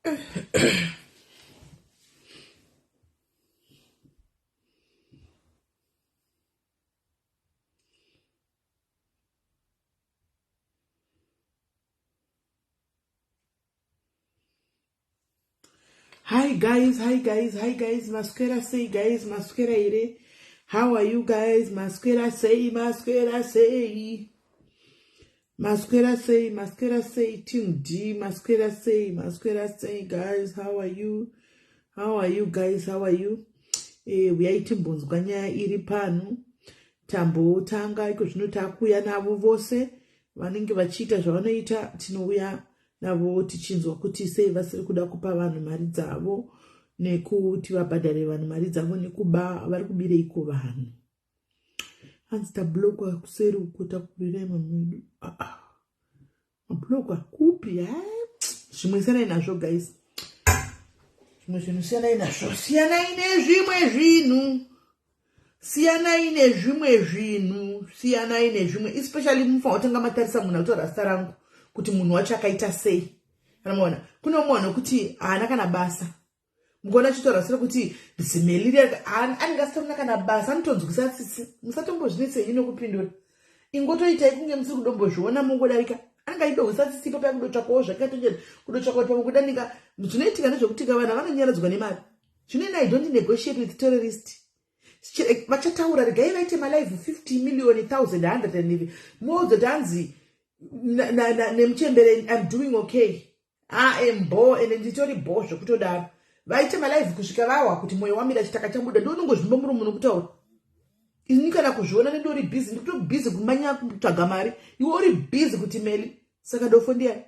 Hi guys, hi guys, hi guys, maswera sei guys, maswera here. How are you guys? Maswera sei, maswera sei. Maswera sei, maswera sei, team D, maswera sei, maswera sei guys, how are you? How are you guys? How are you? Eh, uyai timbonzwa nyaya iri pano. Tambotanga iko zvino takuuya navo vose vanenge vachiita zvavanoita tinouya navo tichinzwa kuti sei vasiri kuda kupa vanhu mari dzavo nekuti vabhadhare vanhu mari dzavo nekuba vari kubireiko vanhu hanzi tablokwa kuseri uko takurirai mama vedu ah, ah. mablokwa kupi zvimwe siyanai nazvo guys zvimwe zvinhu siyanai nazvo siyanai nezvimwe zvinhu siyanai nezvimwe zvinhu siyanai nezvimwe especially mufanira kutanga matarisa munhu akutora zita rangu kuti munhu wacho akaita sei kana maona kune umwe vanhu wekuti haana kana basa mukaona achitaura zita rekuti zimeliri anenge asitorina kana basa anotonzwisa tsitsi musatombozvinetsenyi nokupindura ingotoitai kunge musiri kudombozviona mongodarika anenge achidohwisa tsitsi ipapo yakudotsvakawo zvake kudotsvaka kuti pamwe kudanika zvinoitika ndezvekuti ka vanhu vanonyaradzwa nemari Zvino ini I don't negotiate with terrorist. Vachataura regai vaite malive 50 million 1100 and moudza kuti hanzi nemuchembere I'm doing okay. I am bho and nditori bho zvekutodaro. Vaite malive kusvika vawa kuti moyo wamira chitaka chabuda ndonongozvimba muromo nokutaura. Ini kana kuzviona ndindori busy ndikuto busy kumanya kutsvaga mari iwe uri busy kuti meli saka dofo ndiyani?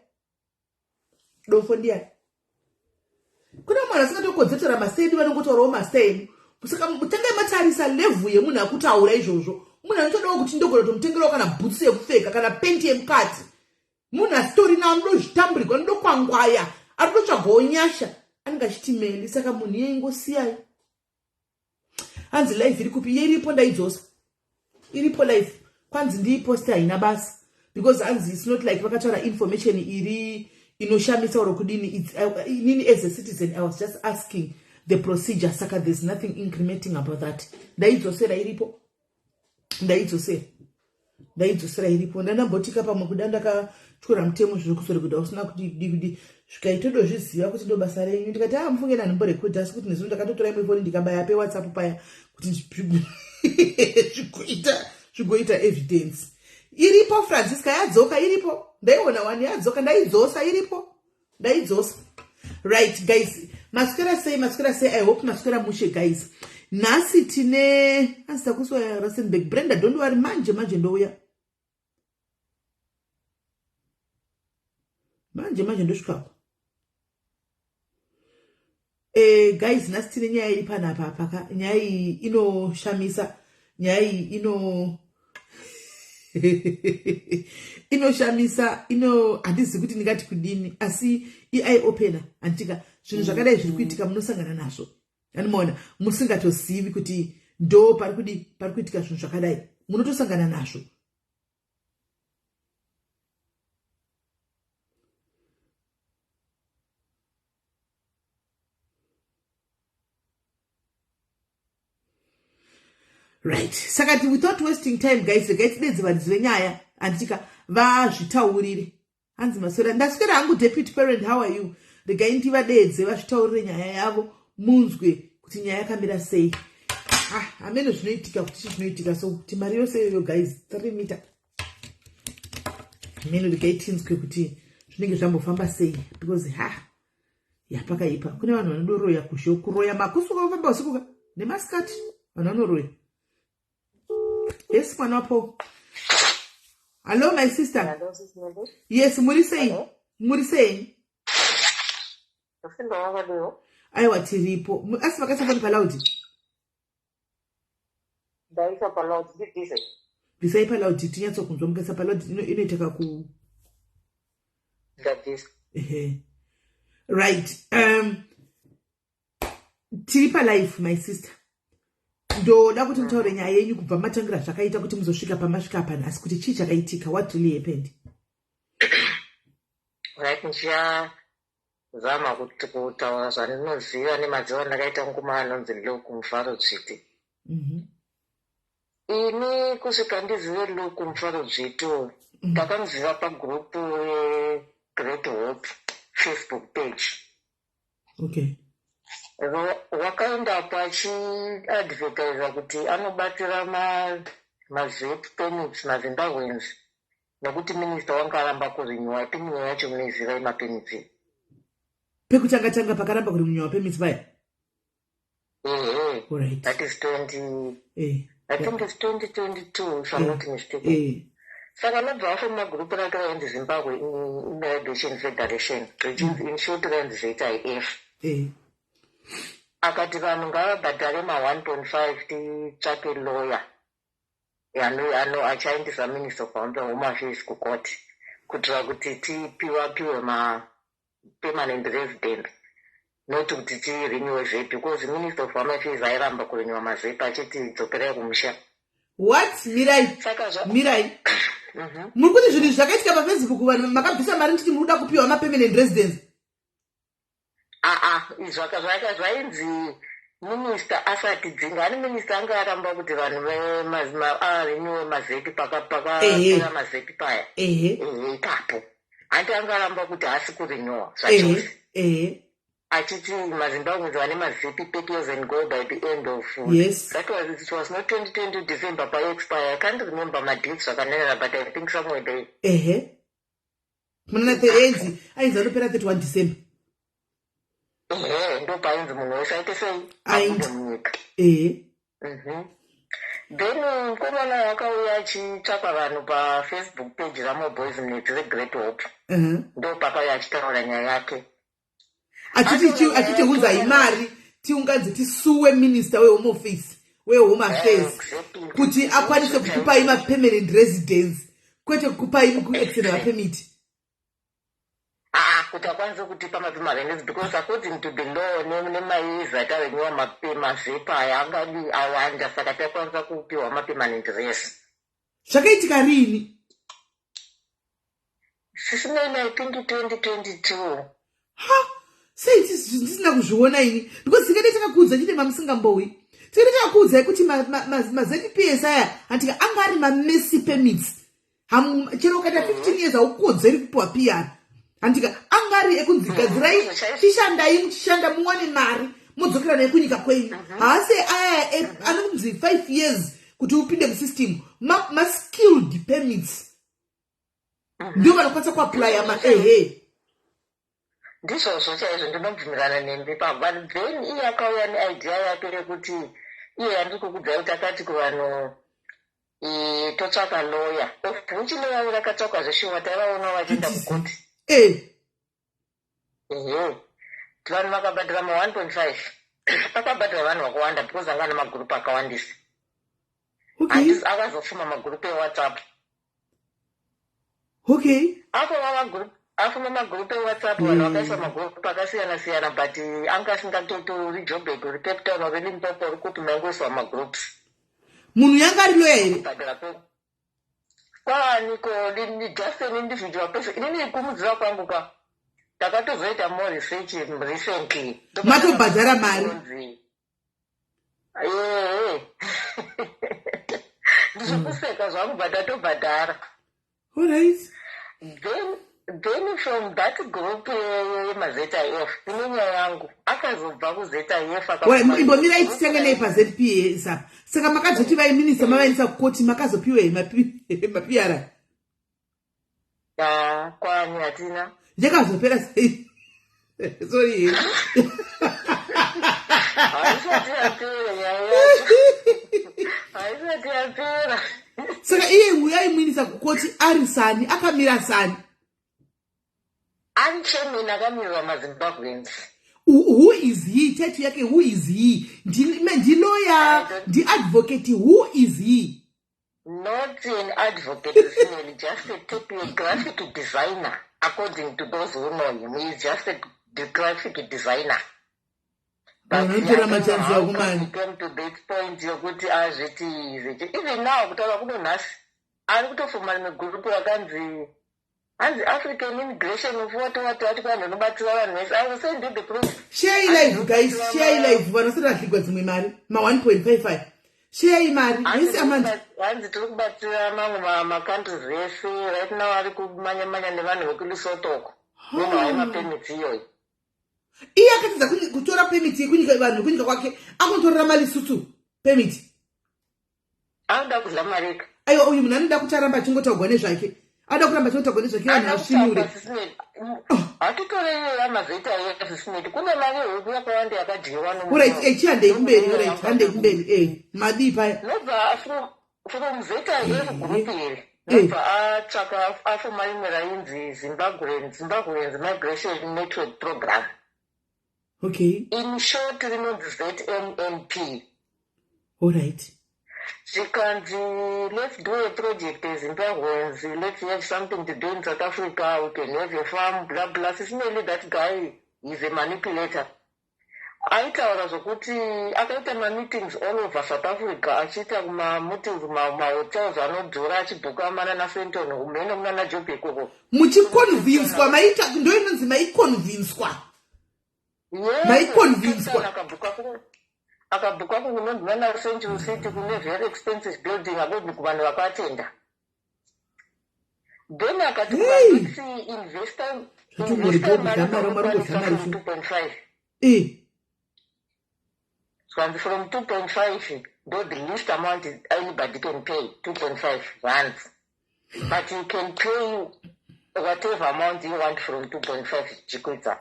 dofo ndiyani kuna mwana asingatokodzetora mazita edu vanongotaurawo mazita edu saka tangai matarisa level yemunhu akutaura izvozvo munhu anotodawo kuti ndogona kutomutengerawo kana bhutsu yekupfeka kana penti yemukati munhu asitorina anodozvitamburigwa anodokwangwaya ari kutotsvagawo nyasha anenge achiti meli saka munhu iye ingosiyai hanzi live iri kupi iye iripo ndaidzosa iripo live kwanzi ndiiposte haina basa because hanzi its not like vakataura information iri inoshamisa or kudini inini as a citizen i was just asking the procedure saka there's nothing incrementing about that ndaidzosera iripo ndaidzosera ndaidzosera iripo ndandambotika pamwe kuda ndakatyora mutemo zviri kusori kuda usina kudidi kudi zvikaitodozviziva kuti ndo basa renyu ndikati a ah, mufunge ndanimborekodha asi kuti nezuro ndakatotora imwe foni ndikabaya pewhatsapp paya kuti zvigoita zvigoita evidence iripo francisca yadzoka iripo ndaiona wani yadzoka ndaidzosa iripo ndaidzosa right guys maswera sei maswera sei i hope maswera mushe guys nhasi tine anzi takuswa rustenburg brenda don't worry manje manje ndouya manje manje ndosvikako Eh, guys nhasi tine nyaya iri panapa paka nyaya iyi inoshamisa nyaya iyi ino inoshamisa ino handizivi kuti ndingati kudini asi ieye opener handitika zvinhu zvakadai zviri kuitika munosangana nazvo anomaona musingatozivi kuti ndo pari kudi pari kuitika zvinhu zvakadai munotosangana nazvo right saka without wasting time guys regai tidedze varidzi venyaya handitika vazvitaurire hanzi maswera ndaswera hangu deputy parent how are you regai ndivadedze vazvitaurire nyaya yavo munzwe kuti nyaya yakamira sei ah, hameno zvinoitika kuti chii zvinoitika so kuti mari yose iyoyo guys 3 meter hameno regai tinzwe kuti zvinenge zvambofamba sei because ha ya pakaipa kune vanhu vanodoroya kuzho kuroya makusuka kufamba usiku ka nemasikati vanhu vanoroya yes mwana wapo hallo my sister yes muri sei muri sei aiwa tiripo asi vakaisa foni palaudi ndaisa paloud ndibvise bvisai paloud tinyatsokunzwa mukaisa paloud inoita kaku ndabvisa ehe right um tiri palife my sister ndoda kuti mutaure nyaya yenyu kubva matangira zvakaita kuti muzosvika pamasvika apa nhasi kuti chii chakaitika what really happened right ndicha Ndikuzama kuti kutaura zvandinoziva nemaziva ndakaita nguma anonzi Luke Mufaro Dzviti. Ini kusvika ndizive Luke Mufaro Dzviti, ndakamuziva pagroup reGreat Hope Facebook page. Wakaendapo achiadvertisa kuti anobatsira maZEP permits maZimbabweans, nekuti minista wanga aramba kurenewa. I think nyaya yacho munoiziva yemapermits. Pekutanga tanga pakaramba kurenewa permits paya? Ehe. That is 20, I think it's 2022, if I'm not mistaken. Saka anobva afoma group rake rainzi Zimbabwe Immigration Federation, richinzi in short rainzi ZIF. Akati vanhu ngavabhadhare ma1.5, titsvake lawyer ano achaendesa Minister of Home Affairs kucourt kuitira kuti tipiwa ma-permanent resident, not kuti tirenewe ZEP, because Minister of Home Affairs airamba kurenewa maZEP achiti dzokerai kumusha. What? Mirai. Saka zva Mirai. Muri kuti zvinhu zvakaitika paFacebook, vanhu makabvisa mari nditi muri kuda kupiwa mapermanent residence? Aa, zvainzi minista asati dzinga ani, minista anga aramba kuti vanhu arenewe maZEP pakapera maZEP paya. Ehe, ipapo hanti anga aramba kuti haasi kurenewa zvachose, achiti maZimbabweans vane maZEP, pack yours and go by the end of that was, it was not 2020 December paexpire. I can't remember madates zvakananira, but I think somewhere there. Ehe, munana ainzi anopera 31 December. Ehe, ndo painzi munhu wese aite sei? Aende. Abude munyika. Then mukomana wakauya achitsvaka vanhu paFacebook page raMoboys Net reGreat Hope. Ndo pakauya achitaura nyaya yake. Achiti hunzai mari, tiunganze, tisuwe minista weHome Office, weHome Affairs, kuti akwanise kukupai mapermanent residence, kwete kukupai kuextenda mapermit. Aa, kuti akwanise kutipa mapermanent, because according to the law nemaizi atarenewa maZEP aya angadi awanda, saka takwanisa kupiwa mapermanent res. Zvakaitika rini? Sisineni, I think 2022. Ha, sei ndisina kuzviona ini? Because tinenge takakuudza chine mamusingambowi, tinenge takakuudzai kuti maZPs aya handika anga ari mamercy permits. Chero ukaita 15 years haukodzeri kupiwa PR, handika? Anga ari ekunzi gadzirai, chishandai, muchishanda muwane mari, modzokera naye kunyika kwenyu. Haasi aya anonzi 5 years kuti upinde musystem. Maskilled permits ndio vanokwanisa kuapplya maehe. Ndizvozvo chaizvo, ndinobvumirana nembi pa, but then iye akauya neidea yake yekuti iye yandiri kukudzai kuti akati kuvanhu, totsvaka lawyer, of which lawyer rakatsvakwa zveshuwa, taivaona vachienda kukoti. Ehe, vanhu vakabhadhara ma1.5, pakabhadhara vanhu vakawanda because anga ane magurupu akawandisa. Akazofuma magurupu eWhatsApp. Afuma magurupu eWhatsApp, vanhu vakaisa magurupu akasiyana siyana, but anga asingatoti uri Joburg, uri Cape Town, uri Limpopo, uri kupi, maingoiswa magroups. Munhu yanga ari lawyer here? Kubhadhara kwaaniko, just an individual person. Inini kumuziva kwangu ka, ndakatozoita more research recently. Matobhadhara mari? Ehe, ndizvokuseka zvangu, but ndatobhadhara. Then from that group yemaZIF, ine nyaya yangu, akazobva kuZIF. Imbomirai, titange nei paZPS apa. Saka makazoti vaiminista mavaendesa kukoti, makazopiwa maPR? Kwani hatina. Yakazopera sei? Sorry here. Haisati yapera nyaya yacho, haisati yapera. Saka iye uyo aimuindisa kukoti ari sani, akamira sani? Ari chairman akamirira maZimbabweans. Who is he? Title yake, who is he? Ndilawyer, ndiadvocate, who is he? Not an advocate really, just a typical graphic designer. According to those who know him, he is just a graphic designer. Vanotora machansi akumani. Came to that point yokuti azviti even now, kutaura kuno nhasi, ari kutofuma rimwe gurupu rakanzi Hanzi African Immigration of what what what, vanhu vanobatsira vanhu vese. I will send you the proof. Share live, guys, share live. Vanhu vasati vadligwa dzimwe mari ma1.55, share mari yese amanda. Hanzi tiri kubatsira mamwe macountries ese. Right now ari kumanyamanya nevanhu vekuLesotho uko, nenhau yemapermits iyoyo. Iye akatidza kutora permit yekunyika, vanhu vekunyika kwake akunotorera maLesotho permit. Anoda kudla marika. Aiwa, uyu munhu anoda kuti aramba achingotaugwa nezvake, anoda kuramba achingotaugwa nezvake, vanhu vasvinure. Hatitorei yamazita eSisnet, kune mari huku yakawanda yakadyiwa. Alright, chihandei kumberi. Alright, handei kumberi. Madii paya? Nobva from ZIF group iri, nobva atsvaka, afoma imwe rainzi Zimbabweans Migration Network Program. In short rinonzi ZMNP. Zvikanzi, "Let's do a project as Zimbabweans. Let's have something to do in South Africa. We can have a farm," bla bla. Sis Melly, that guy is a manipulator. Aitaura zvokuti akaita mameetings all over South Africa, achiita kumameetings, mahotels anodhura, achibhuka manana Sandton, umhene munana Joburg uko. Muchiconvinswa, maita ndo inonzi maiconvinswa. Maiconvinswa. Akabhuka kunonzi nana Century City, kune very expensive building, according kuvanhu vakaatenda. Then akati kuvanhu, "Investa mari 2.5." Zvanzi from 2.5 ndo the least amount anybody can pay, 2.5 rands, but you can pay whatever amount you want from 2.5 zvichikwidza.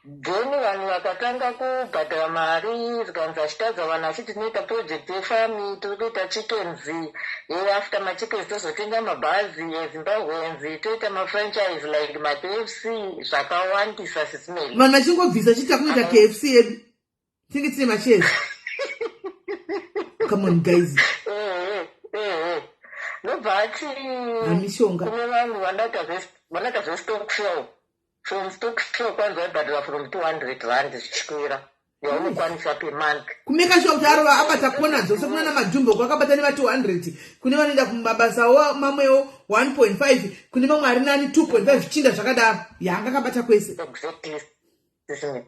Then vanhu vakatanga kubhadhara mari, zvikanzi achitadza vanhu achiti, "Tinoita project yefarm, tiri kuita chickens, after machickens tozotenga mabhazi eZimbabweans, toita mafranchise like maKFC," zvakawandisa, Sis Melly. Vanhu vachingobvisa chiita kuita KFC yedu, tinge tine mashares. Come on, guys. Nobva ati Hamishonga. kune vanhu vanoita zvestokvel. From stokvel kwanzi waibhadhara from R200 zvichikwira yaunokwanisa per month. Kumake sure kuti arova abata kona dzose, kunana madhumbo kwakabata nema200, kune vanoenda kumabasawo mamwewo 1.5, kune mamwe ari nani 2.5, zvichinda zvakadaro, yanga akabata kwese.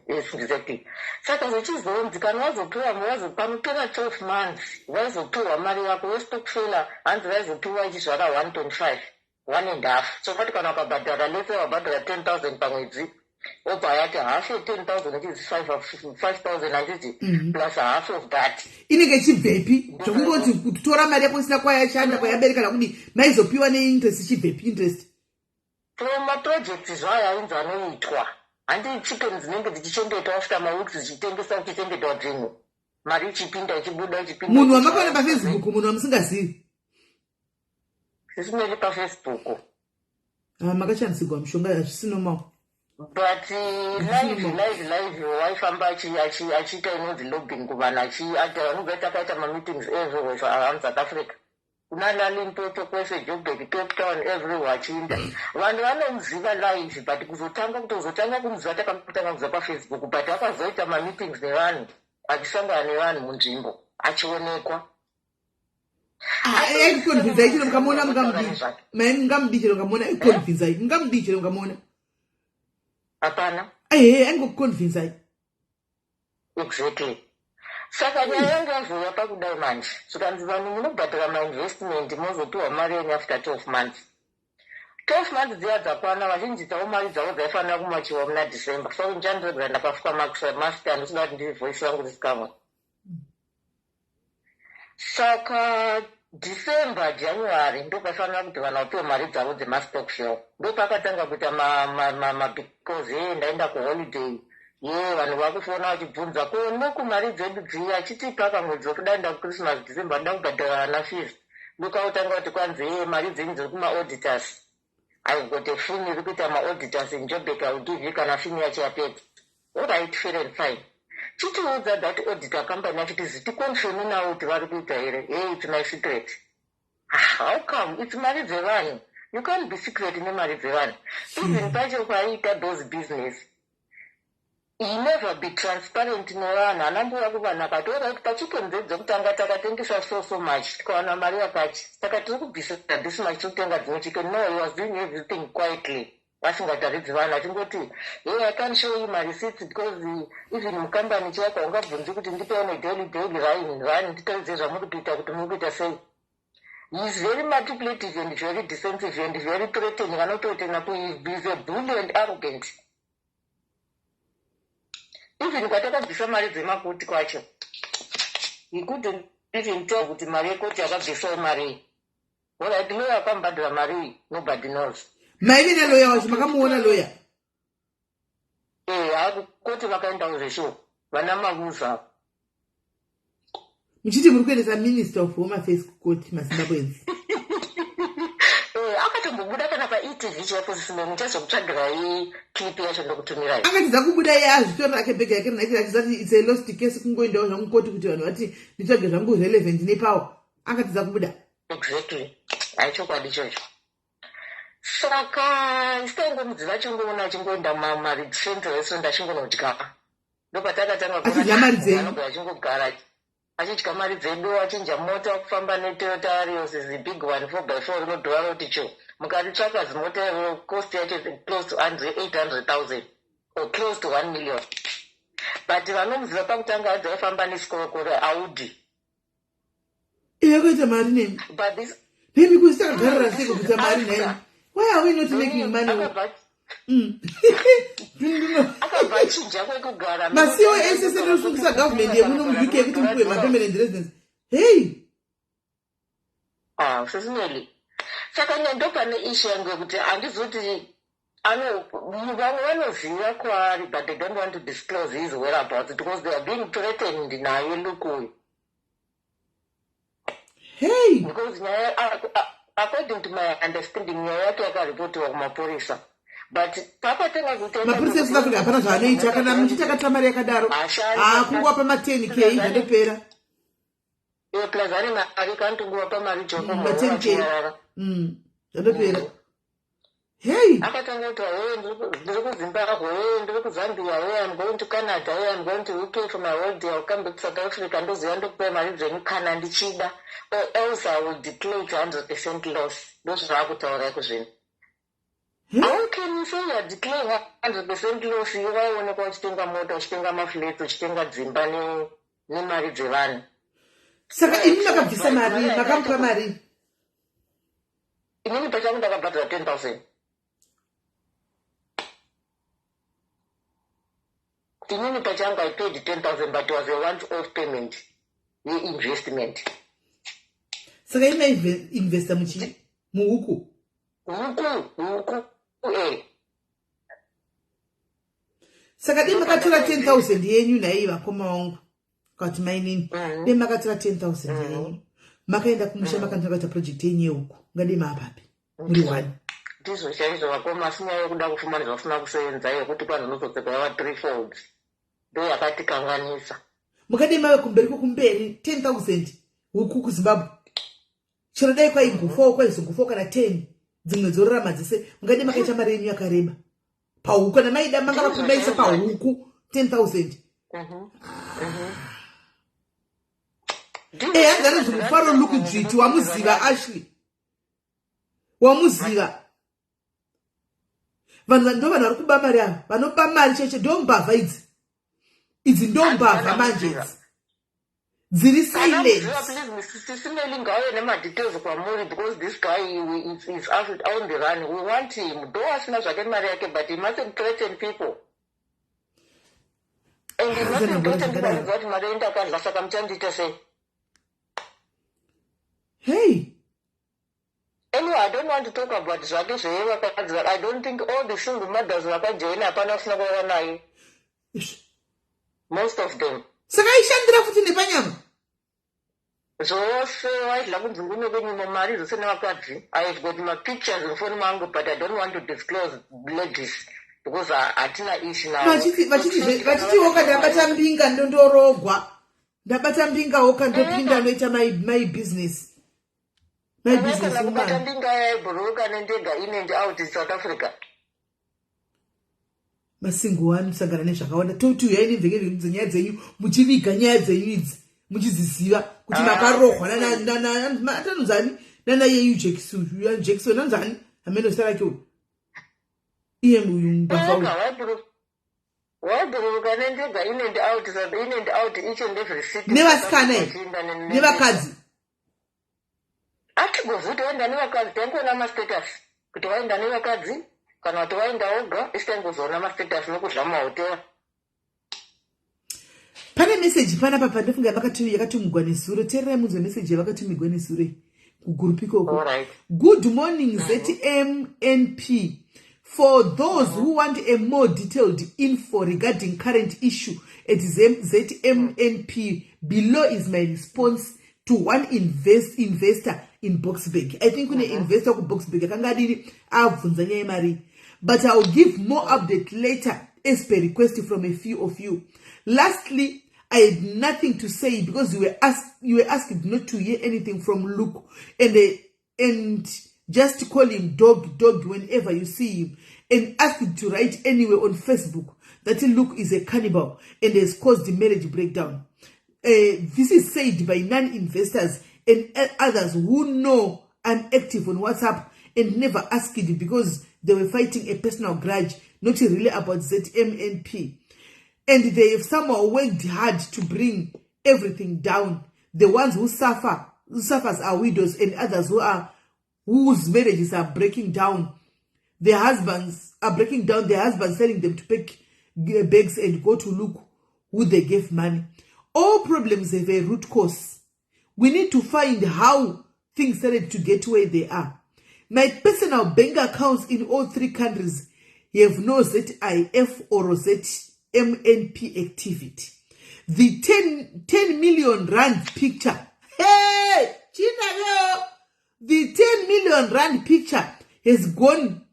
Exactly. Saka zvichizonzi kana wazopiwa, panopera 12 months waizopiwa mari yako yestokfela. Hanzi vaizopiwa ichizvara 1.5, one and half. Chokati kana ukabhadhara, lese wabhadhara 10 000 pamwedzi, obva yati half ye10 000 ichizi 5000, handiti? Plus half of that. Inenge ichibvepi? Zvokungoti kutora mari yako isina kwayashanda, kwayabereka nakudi, maizopiwa neinterest ichibvepi interest? From maprojects zvayo ainzi anoitwa, handi chicken dzinenge dzichichengetwa, after maweeks dzichitengesa, kuchichengetwa dzimwe, mari ichipinda, ichibuda, ichipinda. Munhu wamakaona paFacebook, munhu wamusingazivi? Sis Melly, paFacebook. Ah, makashandisirwa mushonga, hazvisi normal. But live, live, live waifamba achiita inonzi lobbying kuvanhu, anobva takaita mameetings everywhere around South Africa, kunana Limpopo kwese, Joburg, Cape Town, everywhere achiinda. Vanhu vanomuziva live, but kuzotanga kutozotanga kumuziva, takamutanga kuziva paFacebook, but akazoita mameetings nevanhu, achisangana nevanhu munzvimbo, achionekwa. Aiconvinsai chero mukamuona, mungamudi chero mukamuona, aiconvinsai, mungamudi chero mukamuona. Hapana. Ehe, aingokuconvinsai. Exactly. Saka nyaya yanga yazouya pakudai manje, zvikanzi vanhu munobhadhara mainvestment, mozopiwa mari yenyu after 12 months. 12 months dziya dzakwana, vazhinji dzavo mari dzavo dzaifanira kumachiwa muna December. Sorry, ndichandiregera, ndakafuka mask, handisida kuti ndiri voice rangu risikamwe. Saka December, January ndopaifanira kuti vanhu vapiwe mari dzavo dzemastokvel. Ndopakatanga kuita mabecause ye ndaenda kuholiday, ye vanhu vakufona vachibvunza, "Ko noku mari dzedu dziya chitipa kamwedzi wekuda enda kuChristmas, December, ndoda kubhadhara vana fees?" Ndokautanga kuti kwanzi, "Ye mari dzenyu dziri kumaauditors. I've got a firm iri kuita maauditors in Joburg. I will give you kana firm yacho yapedza." Alright, fair and fine. Chitiudza that auditor company yacho, tizi ticonfirme nawo kuti vari kuita here. "Hey, it's my secret." Ah, how come? It's mari dzevanhu, you can't be secret nemari dzevanhu. Even pacho kwaiita those business. He never be transparent nevanhu. Anambuya kuvanhu akati, "Alright, pachicken dzedu dzekutanga takatengesa so so much, tikawana mari yakati, saka tiri kubvisa this much, tiri kutenga dzimwe chicken." No, he was doing everything quietly, vasingataridzi vanhu, achingoti, "Hey, I can show you my receipts," because even mukambani chaiko haungabvunzi kuti ndipeone daily daily run run, nditaridze zvamuri kuita, kuti muri kuita sei. He is very manipulative and very defensive and very threatening. Anotoitena, is a bully and arrogant. Even kwatakabvisa mari dzemakuti kwacho, he couldn't even tell kuti mari yekoti yakabvisawo mari. Alright, lawyer akamubhadhara mari, nobody knows. Maive naloya wacho? Makamuona loya? Eh, koti vakaendawo zveshuwa, vana Mavuza. Muchiti muri kuendesa Minister of Home Affairs kukoti, maZimbabweans. Eh, akatombobuda kana paETV chaipo. Sisime, muchazokutsvagirai clip yacho, ndokutumirai. Akatidza kubuda iye azvitorera ake bhegi yake rinake, achizati it's a lost case, kungoendawo zvangu koti kuti vanhu vati nditsvage zvangu relevant nepower. Akatidza kubuda. Exactly, haichokwadi ichocho. Saka isitaingomudziva, achingoona achingoenda marecent restaurant, achingonodya. Ndopatakatanga. Achidya mari dzenyu? Achingogara achidya mari dzedu, achinja mota, kufamba neToyota Arios, big one, 4x4, rinodhura roti cho. Mukaritsvaka zimota iro, cost yacho close to 800,000 or close to 1 million. But vanomuziva pakutanga hanzi aifamba nesikorokoro Audi. Iye kuita mari nemi? But this Nemi kuti takagarira sei kuita mari nemi? Why are we not making money? Akabva achinja kwekugara. Masiwo ese setinosungisa government yemuno muUK kuti mupiwe mapermanent residence. Hey. Ah, sesineli, saka ndo pane issue yangu yekuti handizoti ano vamwe vanoziva kwaari, but they don't want to disclose his whereabouts because they are being threatened naye Luke uyu. Hey. Because nyaya, according to my understanding, nyaya yake yakaripotiwa kumapurisa, but pakatanga kuita Mapurisa eSouth Africa hapana zvaanoita kana muchiti akatora mari yakadaro. Hakunguva pama10 K, zvandopera. Plus ane mari, kantonguva pamari joko. Ma10 K, zvandopera. Hey. Akatanga kuti, "Hey, ndiri kuZimbabwe. Hey, ndiri kuZambia. Hey, I'm going to Canada. Hey, I'm going to UK for my holiday. I'll come back to South Africa. Ndoziva, ndokupai mari dzenyu kana ndichida, or else I will declare to 100% loss." Ndozvaakutaura ikuzvino. How can you say you are declaring 100% loss, iwe waionekwa uchitenga mota, uchitenga maflats, uchitenga dzimba nemari dzevanhu? Saka imi makabvisa mari, makamupa mari? Inini pachangu ndakabhadhara 10,000. Inini pachangu I paid 10,000, but it was a once off payment yeinvestment. Saka imi mainvesta muchi muhuku? Huku, huku, e. Saka dei makatora 10,000 yenyu nhai, vakoma vangu, kati mainini, dei makatora 10,000 yenyu, makaenda kumusha, makananga kuita project yenyu yehuku, ngadei maapapi muri one? Ndizvo chaizvo, vakoma, asi nyaya yekuda kufuma nezvasina kusevenza, yekuti kwanzi unozodzeka yava three folds, ndo yakatikanganisa. Mukadei mave kumberi kwokumberi, 10,000, huku kuZimbabwe, chero dai kwaingofawo, kwaizongofawo kana 10, dzimwe dzorarama dzese. Mungadei makaita mari yenyu yakareba pahuku kana maida manga vakumaisa pahuku 10,000. E, hanzi anonzi Mufaro Luke Dzviti. Wamuziva, Ashley? Wamuziva? Vanhu ndo vanhu vari kuba mari ava, vanoba mari cheche. Ndo mbavha idzi, idzi ndo mbavha manje idzi dziri silent. Sisimeli, ngauye nemadetails kwamuri, because this guy is on the run. We want him, though asina zvake mari yake, but he mustn't threaten people and he mustn't threaten people. Anoziva kuti mari ndakadla, saka muchandiita sei? Hey. Anyway, I don't want to talk about zvake zvevakadzi. I don't think all the single mothers vakajoina hapana kusina kurara naye, most of them. Saka aishandira futi nepanyama? Zvose, waidla kunzungu nekwenyimo, mari dzose nevakadzi. I have got mapictures mufoni mangu, but I don't want to disclose ladies because hatina issue navo. Vachitiwoka ndabata mbinga, ndondorogwa, ndabata mbinga woka, ndopinda noita my business, my business Kana kubata woman. mbinga yaibhururuka nendega in and out in South Africa. Masingle anosangana nezvakawanda. Toti uyai nemveke dzenyaya dzenyu, muchiviga nyaya dzenyu idzi, muchiziziva kuti makarohwa atanonzani nana yeyu Jackson, anonzani, hameno zita rake uyu, iye uyu mbavha uyu. Waibhururuka nendega in and out, in and out, each and every city. Nevasikana nevakadzi. Atigozivi waenda nevakadzi, taingoona mastatus kuti waenda nevakadzi kana kuti waenda oga. Isi taingozoona mastatus nokudya mumahotera. Pane meseji panapa pandofunga yakatumigwa nezuro. Teererai munzwe meseji yavakatumigwa nezuro kugroup ikoko. "Good morning, ZMNP. For those who want a more detailed info regarding current issue at ZMNP, below is my response to one investor in Boksburg." I think kune investor kuBoksburg akanga adini, abvunza nyaya yemari. "But I will give more update later as per request from a few of you. Lastly, I had nothing to say because you were asked not to hear anything from Luke and just call him dog, dog whenever you see him, and asked to write anywhere on Facebook that Luke is a cannibal and has caused the marriage breakdown. This is said by non-investors and others who know I'm active on WhatsApp and never asked it because they were fighting a personal grudge, not really about ZMNP. And they have somehow worked hard to bring everything down. The ones who suffers are widows and others whose marriages are breaking down. Their husbands are breaking down, their husbands telling them to pack bags and go to look who they gave money. All problems have a root cause. We need to find how things started to get where they are. My personal bank accounts in all three countries have no ZIF or ZMNP activity. The 10 million rand picture." Hey, China, "The 10 million rand picture has gone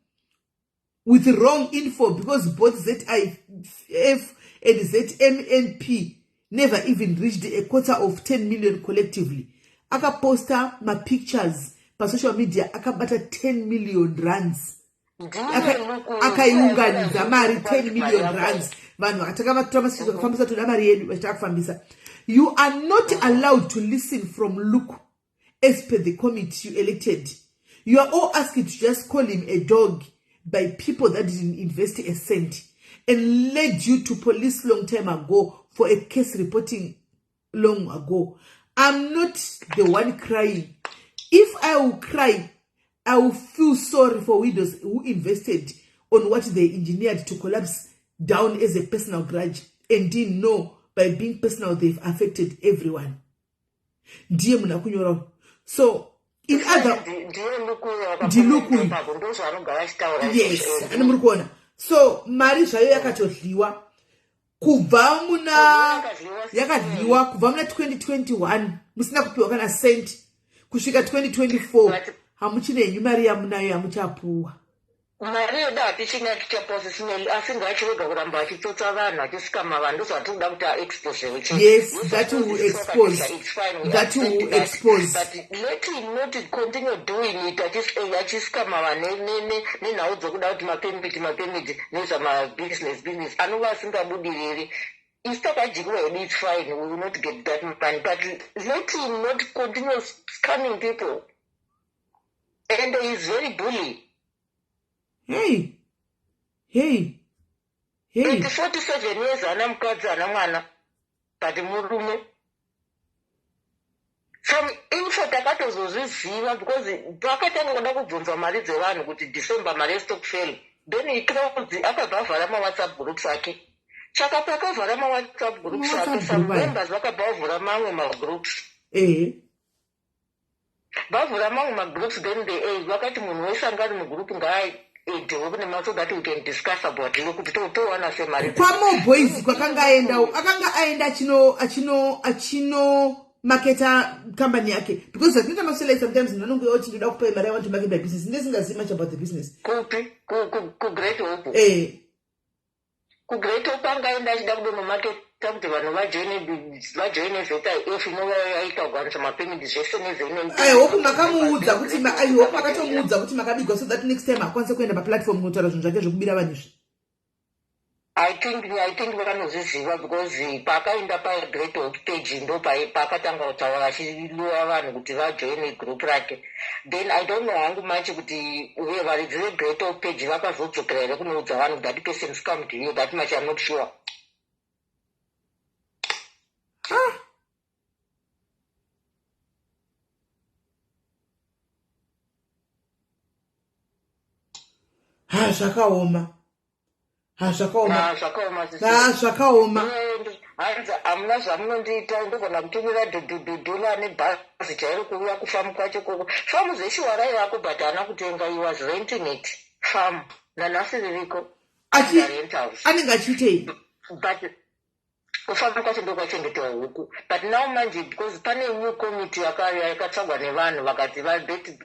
with wrong info because both ZIF and ZMNP never even reached a quarter of 10 million collectively." Akaposta mapictures pasocial media akabata 10 million rands, akaiunganidza mari 10 million rands. Vanhu vakatanga vatora masizvo, vakafambisa, toda mari yedu, vachitaka kufambisa. "You are not allowed to listen from Luke as per the committee you elected. You are all asked to just call him a dog by people that didn't invest a cent and led you to police long time ago for a case reporting long ago. I'm not the one crying. If I will cry, I will feel sorry for widows who invested on what they engineered to collapse down as a personal grudge and didn't know by being personal they've affected everyone." Ndiye munhu akunyora. So in other Ndiluku. Yes, ane muri kuona. So mari zvayo yakatodyiwa kubva muna, yakadyiwa kubva muna 2021, musina kupiwa kana cent kusvika 2024. Hamuchine henyu mari yamunayo yamuchapuwa. Mari yedu hatichina, tichapuwa sisina, asi ngaachirega kuramba achitsotsa vanhu, achiscama vanhu. Ndozvatiri kuda kuti aexposewe. Yes, that will expose. That will expose. But let him not continue doing it, achiscama vanhu nenhau dzokuda kuti mapermit, mapermit, nezvamabusiness business anova asingabudiriri. Isu takadyiwa hedu, it's fine, we will not get that money, but let him not continue scamming people, and he is very bully. Hey, hey, hey. At 47 years, ana mukadzi, ana mwana, but murume. Some info takatozozviziva because pakatanga kuda kubvunzwa mari dzevanhu kuti December mari yestokvel, then he closed, akabva avhara mawhatsapp groups ake. Saka pakavhara mawhatsapp groups ake, some members vakabva vavhura mamwe magroups. Vavhura mamwe magroups, then the vakati munhu wese anga ari mugroup ngaaedhewe kune ma so that we can discuss about it, kuti towana semari. Kwamo Boys kwakanga aendawo, akanga aenda achino marketa kambani yake, because zvatinoita masocialite sometimes munhu anonge oti, "Ndoda kupai mari, I want to market my business," ndesingazivi much about the business. Kupi? KuGreat Hope? Eh. KuGreat Hope angaenda achida kudonomaketa kuti vanhu vajoine ZIF inova yaita kugwanisa mapermit zvese nezene. I hope makamuudza kuti I hope makatomuudza kuti makabigwa, so that next time akwanise kuenda paplatform kunotaura zvinhu zvake zvekubira vanhu izvi. I think vanozviziva because paakaenda paGreat Hope page, ndo paakatanga kutaura achiluwa vanhu kuti vajoine group rake. Then I don't know hangu manje kuti uye varidzi veGreat Hope page vakazodzokera here kunoudza vanhu that person scammed you. That much I'm not sure. Ah. Ha, zvakaoma. Ha, zvakaoma. Ah, zvakaoma. Ha, zvakaoma. Hanzi hamuna zvamunondiita, ndogona kutumira dhudhudhudhula nebhazi chairo kuuya kufamu kwacho koko. Famu zveshuwa raivako, but haana kutenga. He was renting it. Famu nanhasi ririko. Rentals. Anenge achiitei? But kufamu kwacho ndokwachengetewa huku. But now manje, because pane new committee yakatsvagwa nevanhu, vakati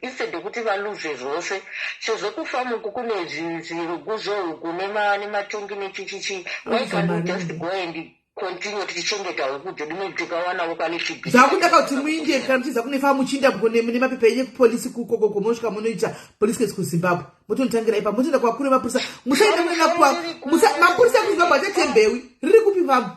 instead yekuti valuze zvose, sezvo kufamu uku kune zvirugu zvehuku nematongi nechichichi, why can't we just go and continue tichichengeta huku dzedu? Maybe tikawanawo kalittle bit. Zvakuda kuti muinde, kana muchiza kune famu, muchiinda nemapepa enyu ekupolisi kukokoko, monosvika munoita police case kuZimbabwe, motonotangira ipapo, motoenda kuvakuru vemapurisa. Musaenda munoenda mapurisa ekuZimbabwe achatembewi. Riri kupi famu?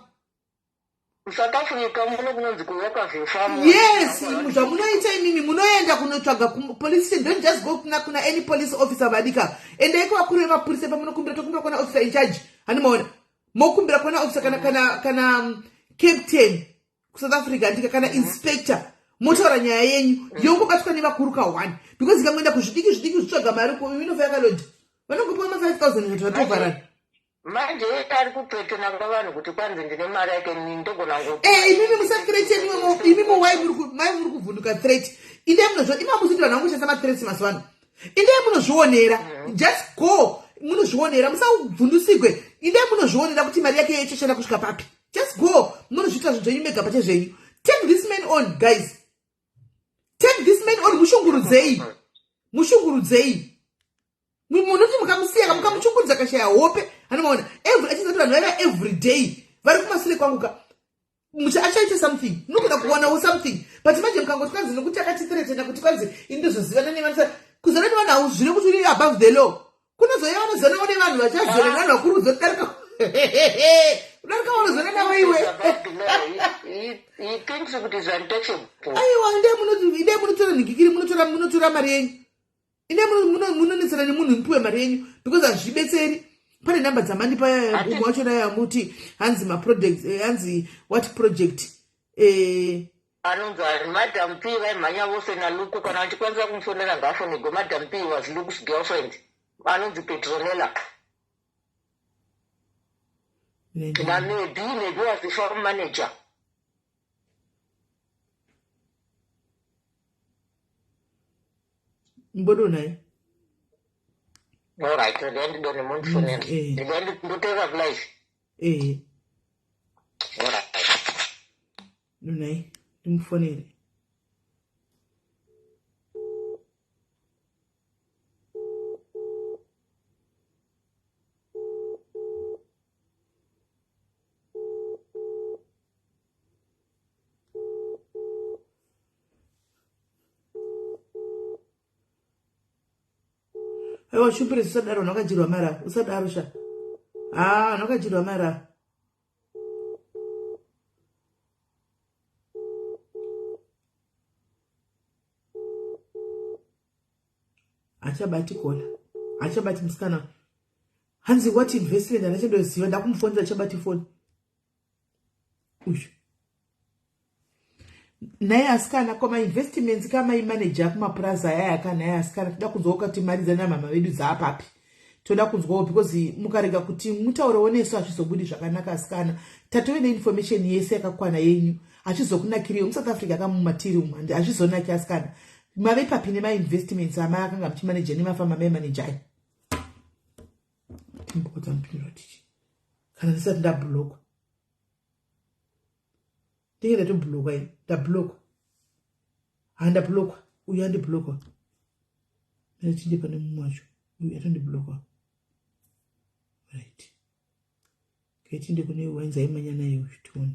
South Africa muno, kunonzi kuWalkerville farm. Yes, zvamunoita imimi, munoenda kunotsvaga police station. Don't just go kuna any police officer vadika. Endai kuvakuru vemapurisa pamunokumbira, tokumbira kuona officer in charge. Handimaona mokumbira kuona officer kana captain kuSouth Africa, ndika kana inspector, motaura nyaya yenyu yongobatwa nevakuru ka1, because ikangoenda kuzvidiki zvidiki zvitsvaga mari, inofa yakalodha, vanongopiwa ma5 000 kuti vatovharana. Manje ari kuthreatena kwavanhu kuti kwanzi ndine mari yake, ndogona. Eh, imimi musathreateniwe. Imimi wai mai muri kuvhunduka threat? Indai munozvo imamusi kuti vanhu vangoshandisa mathreats mazuva ano. Indai munozvionera. Just go munozvionera, musabvundusigwe. Indai munozvionera kuti mari yake yechashanda kusvika papi. Just go munozviita zvinhu zvenyu mega pachezvenyu. Take this man on, guys. Take this man on. Mushungurudzei, mushungurudzei. Munoti mukamusiya, mukamuchungurudza, kashaya hope, anomaona every achiziva kuti vanhu vaiva every day vari kumasure kwangu ka, achaita something, munogona kuwanawo something. But manje mukangoti kwanzi nokuti akatithreatena kuti kwanzi ini ndozozivana nevanhu, kuzana nevanhu hauzvire kuti uri above the law. Kunozouya vanozanawo nevanhu vachazona nevanhu vakuru kuzodarika kudarika vanozona navo iwe. He thinks kuti is untouchable. Aiwa, indai munotora nhikikiri, munotora mari yenyu. Indai munonetsana nemunhu, mupiwe mari yenyu, because hazvibetseri. Pane namba dzamandipa, umwe wachona yamuti hanzi maproject, hanzi what project? Anonzi Madam P, vaimhanya vose naLuku. Kana vachikwanisa kumufonera, ngaafonegwe. Madam P was Luke's girlfriend, anonzi Petronella. Namebi, maybe was the farm manager. Mbodonai. Alright, ndandidone mundifonera. Ndoteera kulive. Eh. Alright. Donai ndimufonere. Aiwa, Shupurezi, usadaro. Nhakadyirwa mari ako, usadaro sha. Ha, nhakadyirwa mari ako. Hachabati kola, hachabati musikana. Hanzi what investment? Handachandoziva. Ndakumufonera, achabati foni uyu. Naye asikana, kwamainvestments kamaimaneja kumapurazi ayaya ka? Naye asikana, toda kunzwawo kuti mari dzanamama vedu dzaapapi. Toda kunzwawo, because mukarega kuti mutaurewo nesu, hazvizobudi zvakanaka. Asikana, tatove neinformation yese yakakwana yenyu, hazvizokunakiriwo muSouth Africa kamumatiri umu, hazvizonaki. Asikana, mave papi nemainvestments ama akanga muchimaneja nemafama maimaneja ayo? Timbokudza mupindura tichi kana ndisati ndablockwa. Ndinge ndatoblockwa ini, ndablockwa. Ha, ndablockwa. Uyu andiblockwa, ndachinde pane mumwe wacho. Uyu atondiblockwa. Right, kaitinde kune wainzi aimanya naye uyu, tione.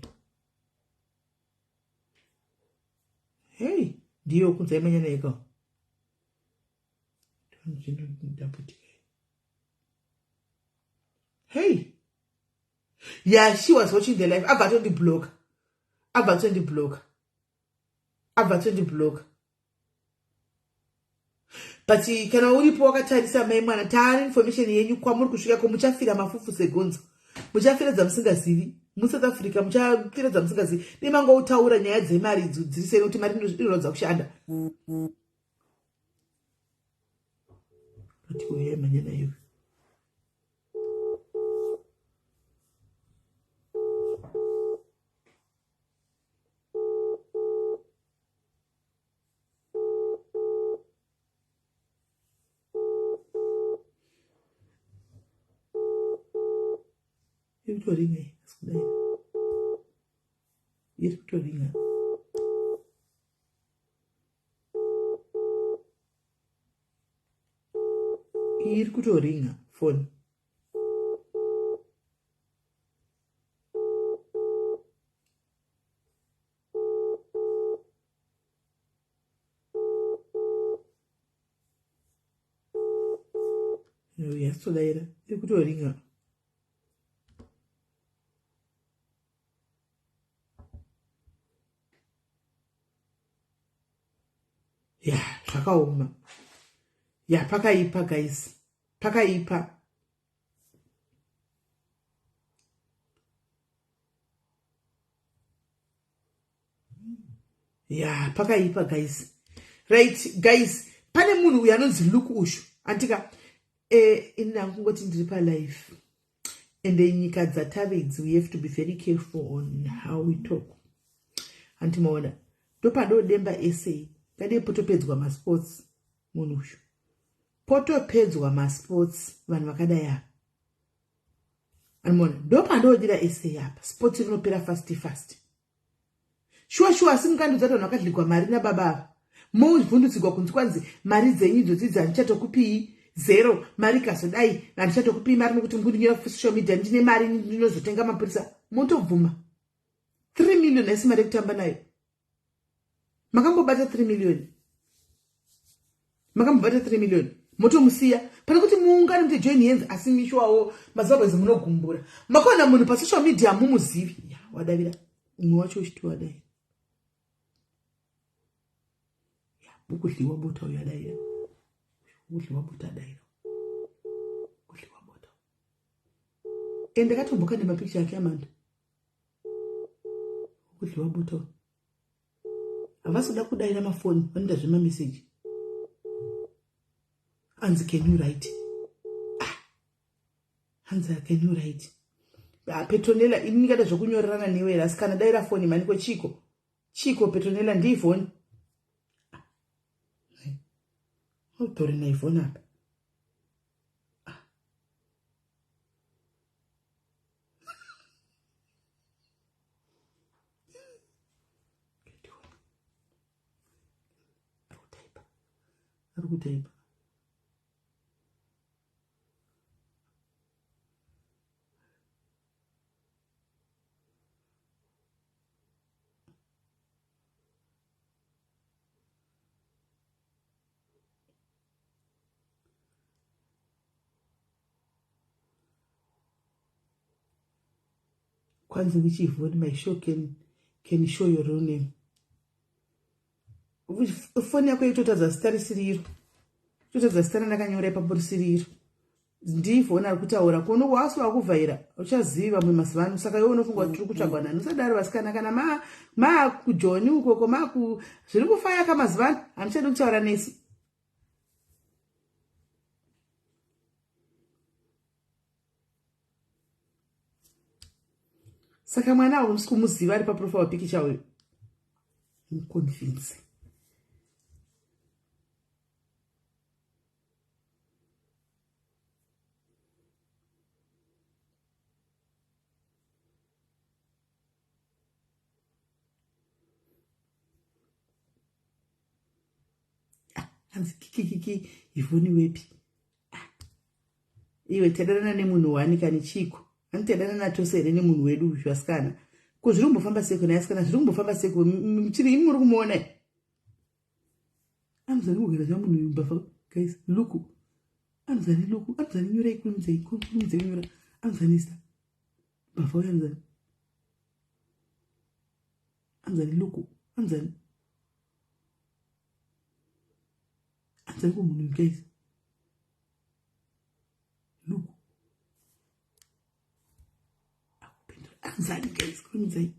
Hei, ndiyo kunzi aimanya naye ka. Ndaputika. Hei. Yeah, she was watching the live. Abva atondibloka, abva atondibloka, abva atondibloka. But kana uripo wakatarisa mai mwana, taari information yenyu kwamuri kusvika ko, muchafira mafufu segonzo, muchafira dzamusingazivi muSouth Africa, muchafira dzamusingazivi. Nemangoutaura nyaya dzemari idzo dziri sei, nokuti mari inorodza kushanda. Ati manyana iwe. Iri kutoringa iyi, asi kudai iri kutoringa. Iri kutoringa foni. Yatodaira, iri kutoringa. Ya, zvakaoma. Ya, pakaipa guys, pakaipa. Ya, pakaipa guys. Right guys, pane munhu uyu anonzi Luke ushu andika ini ndangongoti ndiri palife, ende nyika dzatave idzi, we have to be very careful on how we talk. Handimaona ndopadodemba essay ngadei potopedzwa masports. Munhu uyu potopedzwa masports, vanhu vakadai ava animona ndopandodira essay apa. Sports rinopera fast fast, shuwa shuwa. Asi mukandiudza kuti vanhu vakadligwa mari nababa ava, movhundutsigwa kunzi kwanzi mari dzenyu idzodzi idzi handichatokupiyi zero, mari ikazodai handichatokupiyi mari nokuti mukundinyora social media, ndine mari ndinozotenga mapurisa, motobvuma. 3 million haisi mari yekutamba nayo. Makambobata 3 million? Makambobata 3 million motomusiya pane kuti muungane muite join hands? Asi mishuwawo maZimbabwezi munogumbura. Makaona munhu pasocial media mumuzivi, ya wadavira umwe wacho uchiti wadai ya ukudliwa bota uyo adaira, ukudliwa bota adaira, kudliwa bota. Ende katomboka nemapikicha ake amanda ukudliwa bota. Havasi kuda kudaira mafoni, vanoita zvemameseji. Anzi, "Can you write?" Ah, hanzi, "Can you write?" Ah, Petronella, ini ndingada zvokunyorerana newe here? Asi kana daira foni maniko. Chiko chiko Petronella, ndiivhoni utori naivhoni apa. Ah. Ari kutaipa, ari kutaipa. Kwanzi, "Which Yvonne? My show can show your real name." Foni yako itotadza zita risiri iro, totadza zita randakanyora ipapo risiri iro. NdiIvhoni ari kutaura kuno, wasi wakuvhaira uchazivi vamwe mazuva ano. Saka iwe unofunga kuti tiri kutsvagwa nani? Usadaro vasikana, kana maakujoni ukoko maku zviri kufaya ka mazuva ano, handichadi kutaura nesu. Saka mwana hausi kumuziva ari paprofile picture uyu, muconvince. Hanzi, "Kikikiki, Ivhoni wepi?" Ah, iwe tadanana nemunhu wani kani? Chiko, hanti tadanana tose here nemunhu wedu uyu? Asikana, ko zviri kumbofamba seko naye? Asikana, zviri kumbofamba seko? Chiri imi muri kumuona anozani kugara zva munhu uyu mbavha. Guys, luku anozani, luku anozani, nyorai, kurumidzai, kurumidzai kunyora. Anozani zita. Mbavha uyo anzani? Anzani Luku? Anzani? Anzani kumunhu guys? Luku. Akupindura. Anzani guys, kurumidzai.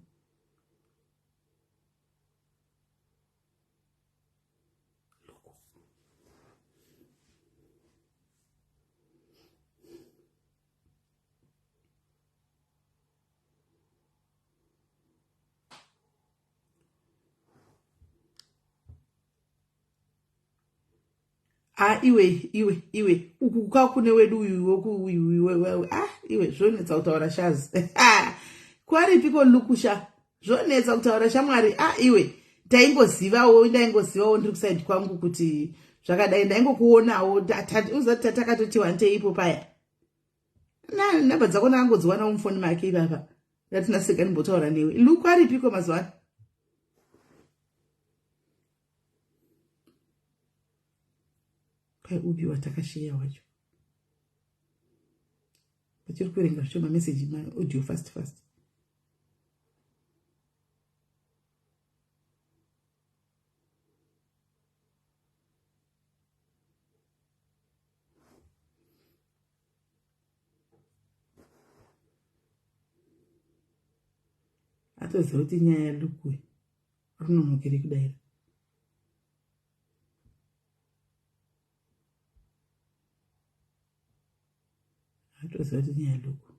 Ah, iwe iwe iwe uku kwakune wedu uyu woku ah iwe zvonetsa kutaura shazi kwaripiko lukusha zvonetsa kutaura shamwari ah iwe taingozivawo ndaingozivawo ndiri kusaidi kwangu kuti zvakadai ndaingokuonawo uzati tatakatoti wantei ipo paya namba dzako ndakangodziwanawo mufoni make ipapa ndatina sega ndimbotaura newe luku aripiko mazuva ano pai upi watakasheya wacho vachiri kuverenga zvicho mameseji maaudio fast fast atoziva kuti nyaya yalukuyi rinonokere kudaira atoziva kuti nyaya yaluku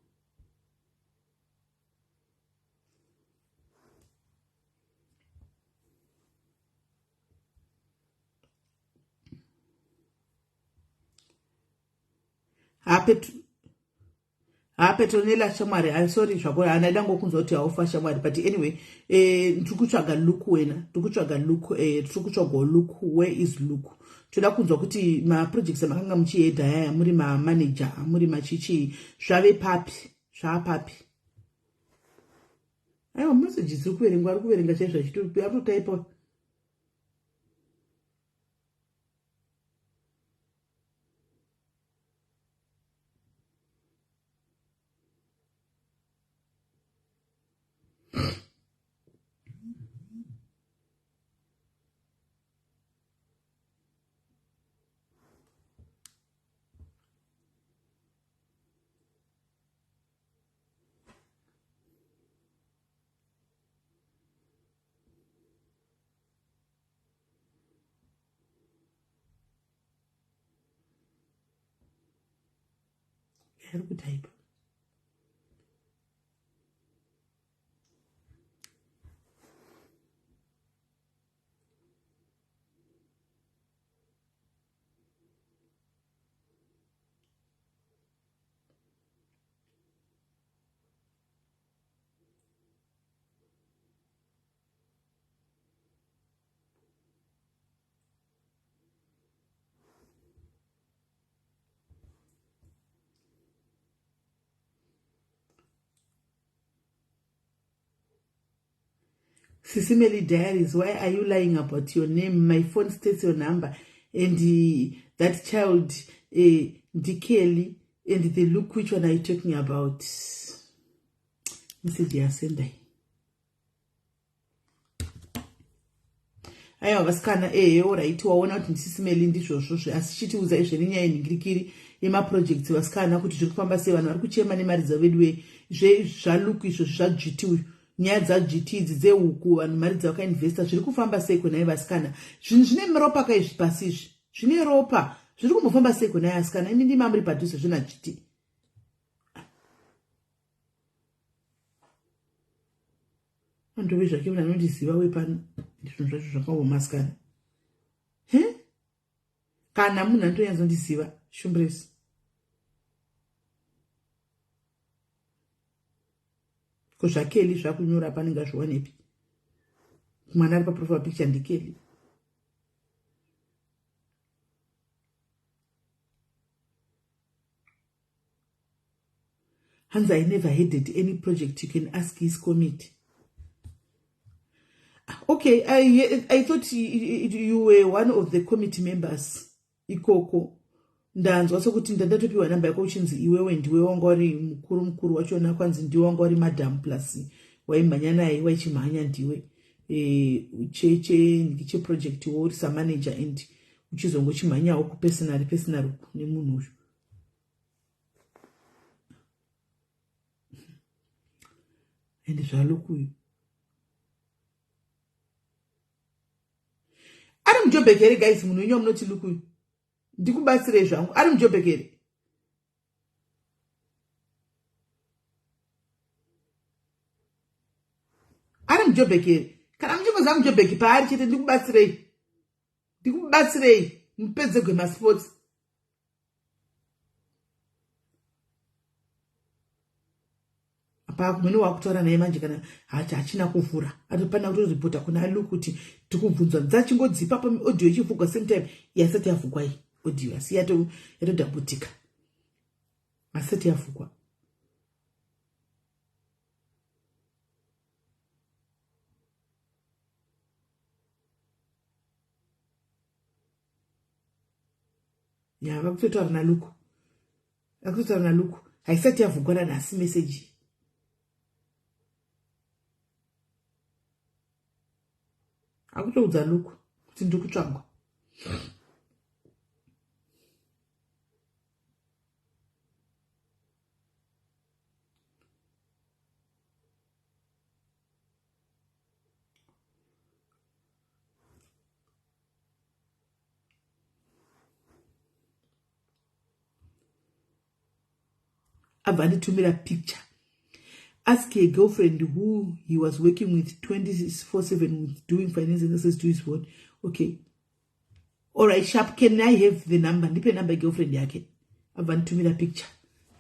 Ha Petronella shamwari, I'm sorry zvako, hana ndangokunzwa kuti haufa shamwari, but anyway, eh ndiri kutsvaga look wena, ndiri kutsvaga look, eh ndiri kutsvaga look, where is look? Toda kunzwa kuti ma projects amakanga muchihedha yaya muri ma manager, muri machichi, zvave papi, zvaapapi? Aiwa message dziri kuverengwa, ari kuverenga chaizvo achito arikutaipa. Ari kutaipa. Sisimeli Diaries, why are you lying about your name? My phone states your number and that child, Ndikeli, and the look, which one are you talking about? Message yasenda. Aiwa vasikana, ehe, alright, waona kuti ndisisimeli ndizvozvo, asi chitiudza izve nenyaya yenhingirikiri yemaprojects vasikana kuti zviri kufamba sei, vanhu vari kuchema nemari dzavo veduwe, zvaluku izvo zvadzviti uyu, nyaya dzadzviti idzi dzehuku, vanhu mari dzavo kainvesta, zviri kufamba sei kwenai vasikana? Zvinhu zvine ropa kaizvi pasi izvi, zvine ropa, zviri kumbofamba sei kwenai asikana? Imi ndima muri padhuze zvenadzviti. Andove zvake munhu anondiziva wepano, zvinhu zvacho zvakaoma asikana. He? Kana munhu anotonyatsondiziva, Shumbresi. Ko zvaKelly zvakunyora panenge azviwanepi? Mwana ari paprofile picture ndiKelly. Hanzi, I never headed any project. You can ask his committee. Okay, I thought you were one of the committee members. Ikoko. Ndanzwa sekuti ndandatopiwa namba yako uchinzi iwewe ndiwe wanga uri mukuru mukuru wachona, kwanzi ndiwe wanga uri madam plus waimhanya naye, waichimhanya ndiwe cheproject wo uri samanager and uchizongochimhanyawo kupersonal personal nemunhu uyu. Ende zvaLuke uyu ari muJoburg here guys? Munhu wenyu wamunoti Luke uyu, ndikubatsirei zvangu, ari muJoburg here? Ari muJoburg here? Kana muchingoziva muJoburg paari chete, ndikubatsirei, ndikubatsirei mupedze gwemasports. Apa kumene wakutaura naye manje, kana hachina kuvhura, atopana kutoripota kuna Luke kuti tikubvunzwa. Dzachingodzipa pa audio ichivhugwa same time, yasati yavhugwa iyi audio, asi yatodhabutika, asati yavhugwa. Ya, vakutotaura naLuke, vakutotaura naLuke. Haisati yavhugwa nanhasi meseji. Akutoudza Luke kuti ndiri kutsvagwa. Abva anditumira picture. Ask a girlfriend who he was working with 24/7 with doing finance and access to his phone. Okay, all right, sharp. Can I have the number? Ndipe number girlfriend yake. Abva anditumira picture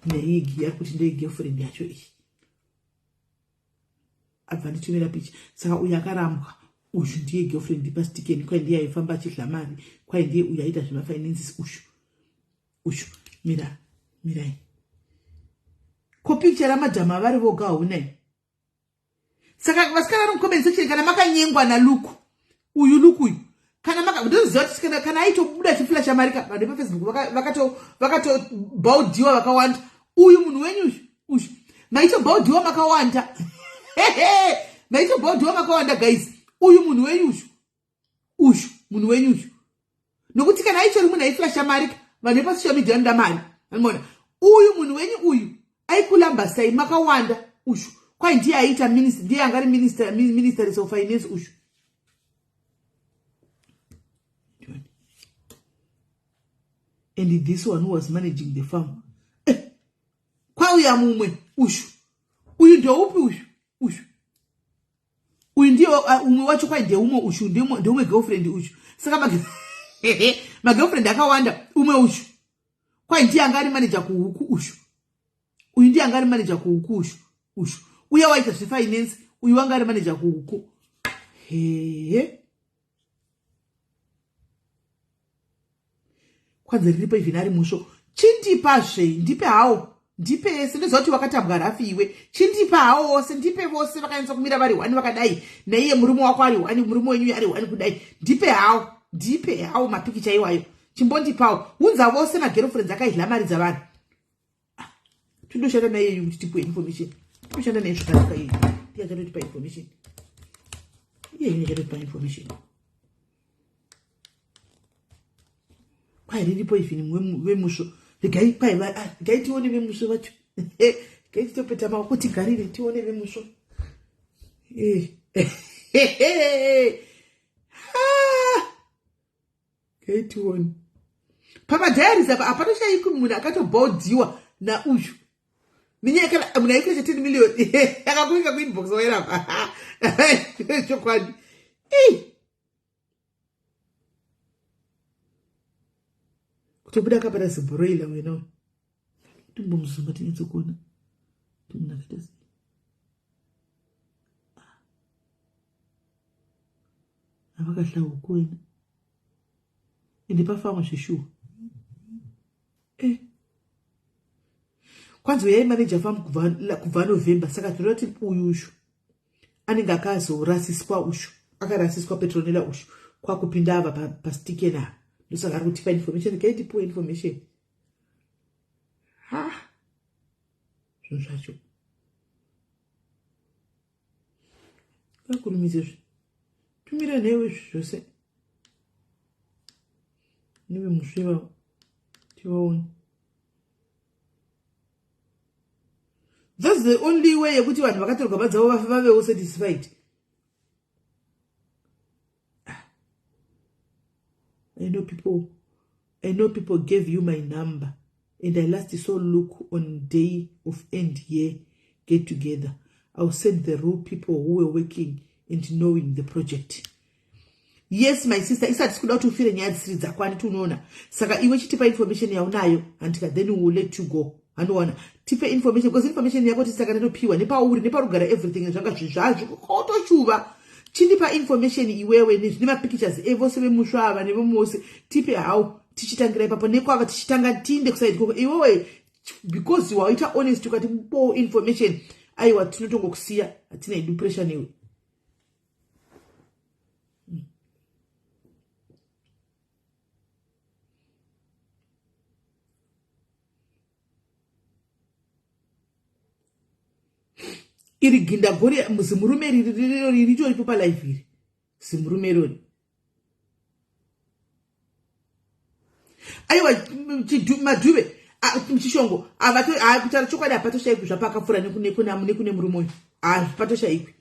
neigi yari kuti ndeye girlfriend yacho iyi. Abva anditumira picture. Saka uyu akarambwa uyu ndiye girlfriend pastikeni, kwai ndiye aifamba achidla mari, kwai ndiye uyu aita zvemafinances uyu uyu. Mira, mirai. Ko picture ramadhama vari voga haunai? Saka vasikana vari mucomment section, kana makanyengwa naLuke uyu, Luke uyu, kana ndoziva kuti kana aitobuda achiflasha mari ka, vanhu vepaFacebook vakatobhaudhiwa vakawanda. Uyu munhu wenyu uyu uyu maitobhaudhiwa makawanda, maitobhaudhiwa makawanda guys. Uyu munhu wenyu uyu uyu, munhu wenyu uyu, nokuti kana aitori munhu aiflasha mari ka, vanhu vepasocial media vanoda mari, anoona uyu munhu wenyu uyu aikulambasai makawanda uyu. Kwai ndiye aiita minister, ndiye anga ari minister, minister of finance uyu. And this one who was managing the farm, kwauya mumwe uyu. Uyu ndeupi uyu uyu? Uyu ndiye umwe wacho. Kwai ndeumwe uyu, ndeumwe girlfriend uyu. Saka magirlfriend akawanda. Umwe uyu kwai ndiye anga ari manager kuhuku uyu. Uyu ndiye anga ari manager kuhuku uyu uyu. Uya waita zvefinance uyu wanga ari manager kuhuku. Hehe, kwanzi riripo even ari musvo. Chindipazve, ndipe hawo, ndipe ese. Ndoziva kuti wakatambwa rafi iwe. Chindipa hawo wose, ndipe vose vakanyatsa kumira vari one vakadai, naiye murume wako ari one, murume wenyu ari one kudai. Ndipe hawo, ndipe hawo mapikicha iwayo, chimbondipawo. Unza vose magirlfriends akaidla mari dzavanhu. Ah, tindoshanda naiyeyu kuti tipuwe information. Tinoshanda naye zvakanaka. Iyeyu ndiye achatotipa information, iyeyu achatotipa information. Kwai riripo even vemusvo. Regai, kwai regai tione vemusvo vacho. Regai titopeta maoko tigarire tione vemusvo. Regai tione pamadiaries apa. Hapatoshaikwi munhu akatobhodhiwa nauyu nenyaya. Kana munhu aiflasha 10 million akakuika kuinbox, wairapa chokwadi. Kutobuda akabata zibroiler wena. Timbomuzumba tinyatsokuona kuti munhu akaita sei. Avakahla huku wena, ende pafamu zveshuwa. Kwanzi uyai manager farm kubva November. Saka zvinoreva kuti uyu ushu anenge akazorasiswa, ushu akarasiswa Petronella ushu, kwakupinda ava pastikena. Ndosaka ari kutipa information. Kai tipuwe information. Zvinhu zvacho kakurumidze zve tumira nhaiwe izvi zvose nevemuswe vavo tivaone. That's the only way yekuti vanhu vakatorwa mba dzavo vavewo satisfied. I know people, I know people gave you my number and I last saw look on day of end year get together. I'll send the real people who were working and knowing the project. Yes my sister, isati sikuda kuti ufire nyaya dzisiri dzako anditi unoona. Saka iwe chitipa information yaunayo andika then we will let you go. Andiona tipe information because information yako tisaka tatopiwa nepauri neparugara everything zvanga zvizvazvo kotochuva. Chindipa information iwewe nezvine mapictures evose vemuswa ava nevemose tipe how tichitangira ipapo nekwava tichitanga tiinde kusaidi koko iwewe because waita honest ukati bo information aiwa tinotongokusiya hatina hedu pressure newe. Iri gindagori zimurume riri ritoripo palife iri zimurume irori aiwa madhuve chishongo kutaura chokwadi hapatoshaikwi zvapakapfuura nekune murume uyu hapatoshaikwi.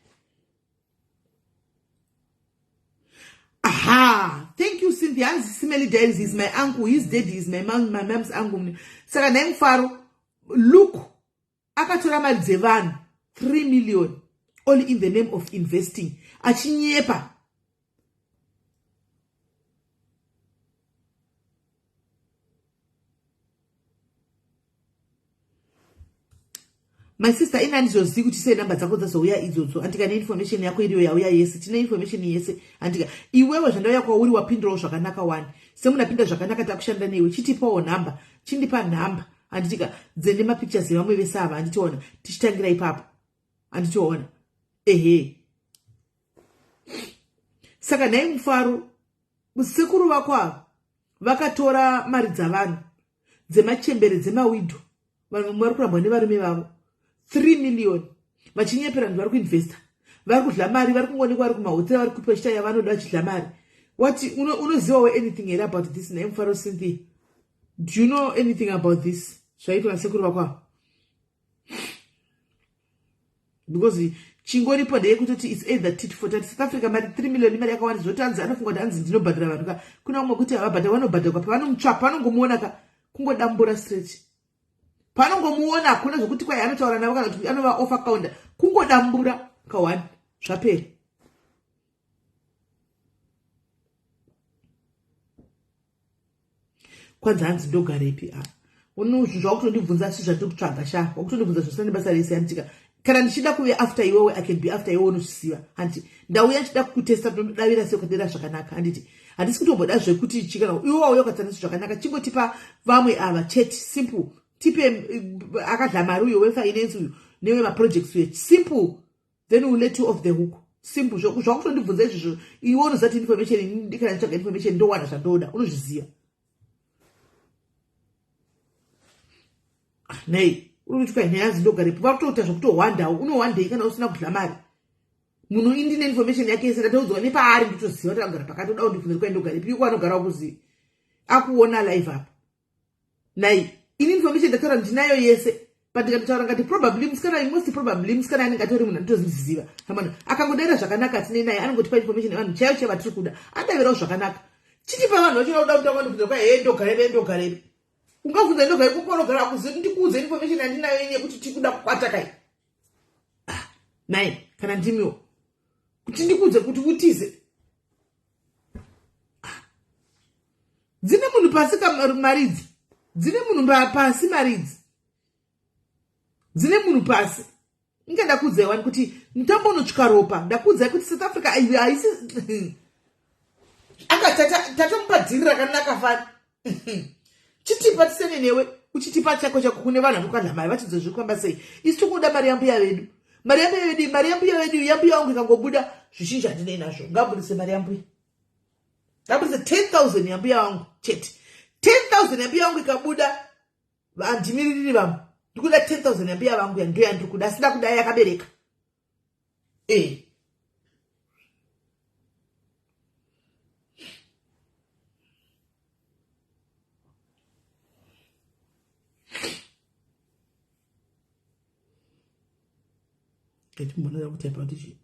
Aha, thank you Cynthia. Hanzi Simeli Diaries is my uncle, his daddy is my mom, my mom's uncle. Saka nhai Mufaro, look, akatora mari dzevanhu 3 million all in the name of investing achinyepa. My sister, ini handizozivi kuti sei namba dzako dzazouya idzodzo. Andika neinformation yako iriyo yauya yese, tine information yese. Andika iwewe zvandauya kwauri wapindurawo zvakanaka wani. Semunhu apinda zvakanaka takushanda newe, chitipawo nhamba, chindipa nhamba. Handitika dzene mapictures evamwe vese ava handitiona tichitangira ipapo. Handitiona. Ehe. Saka nhai Mufaro, sekuru vako ava vakatora mari dzavanhu dzemachembere dzemawidho vanhu vamwe vari kurambwa nevarume vavo 3 million vachinyepera vanhu vari kuinvesta vari kudla mari vari kungoonekwa vari kumahotera vari kupiwa chita yavanoda vachidla mari. What unozivawo anything here about this nhai Mufaro Cynthia? Do you know anything about this zvaitwa nasekuru vako ava? Because chingoripo ndeyekutoti it's either tit for tat. South Africa mari 3 million imari yakawanda zvoti anzi anofunga kuti anzi ndinobhadhara vanhu ka. Kuna vamwe kuti havabhadhara vanobhadharwa pavanomutsvaka pavanongomuona ka kungodambura straight. Paanongomuona hakuna zvekuti kwai anotaura navo kana kuti anova offer counter kungodambura ka one zvapera. Kwanzi hanzi ndogarepi apa unozvi zvakutondibvunza asi zvandiri kutsvaga sha wakutondibvunza zvisina nebasa rese handitika kana ndichida kuve after iwewe I can be after iwewe unozviziva handiti ndauya ndichida kukutesta ndodavira sei ukadera zvakanaka handiti handisi kutomboda zvekuti chikana iwe wauya ukatsanisa zvakanaka chingotipa vamwe ava chete simple tipe akadla mari uyo wefinance uyo newemaprojects uyo simple then we'll let you off the hook simple zvakutondibvunza izvozvo iwe unoziva kuti information ini kana nditsvaga information ndowana zvandoda unozviziva. Nei uri kutya nyaya dzindogarepo vakutoita zvekutohwandawo unohwandei kana usina kudla mari munhu indine information yake yese ndatoudzwa nepaari nditoziva kuti agara pakati oda kundibvunza kuti kwaindogarepi iko anogara wakuzivi akuona live apa nai ini information ndataura ndinayo yese but ndikatotaura ngati probably musikana most probably musikana anenge atori munhu anditoziva amana akangodaira zvakanaka atinei naye anongotipa information yevanhu chaiyo chaiyo vatiri kuda anodavirawo zvakanaka chitipa vanhu vacho vakuda kutanga ndibvunza kwa hee ndogarepi ndogarepi ungabvunza ndogarepi kuko unogara akuziva ndikuudze information yandinayo ini yekuti tikuda kukwata kai ah, nai kana ndimiwo kuti ndikuudze kuti utize dzine munhu pasi maridzi dzine munhu pasi maridzi dzine munhu pasi inge ndakuudzai wani kuti mutambo unotsvika ropa ndakuudzai kuti South Africa haisi anga tatomupa dhiri rakanaka fani chitipa tisene newe uchitipa chako chako kune vanhu vanokadla mari vatidze zviri kufamba sei isu tikuda mari yambuya vedu mari yambuya vedu mari yambuya vedu yambuya wangu ikangobuda zvizhinji handinei nazvo ngabudise mari yambuya ngabudise 10,000 yambuya wangu chete 10,000 yambuya wangu ikabuda handimiririri vamwe. Ndikuda 10,000 yambuya vangu ya ndiyo yandiri kuda, asi ndakuda yakabereka. Eh. Ngatimbonera kuti apa kuti chii.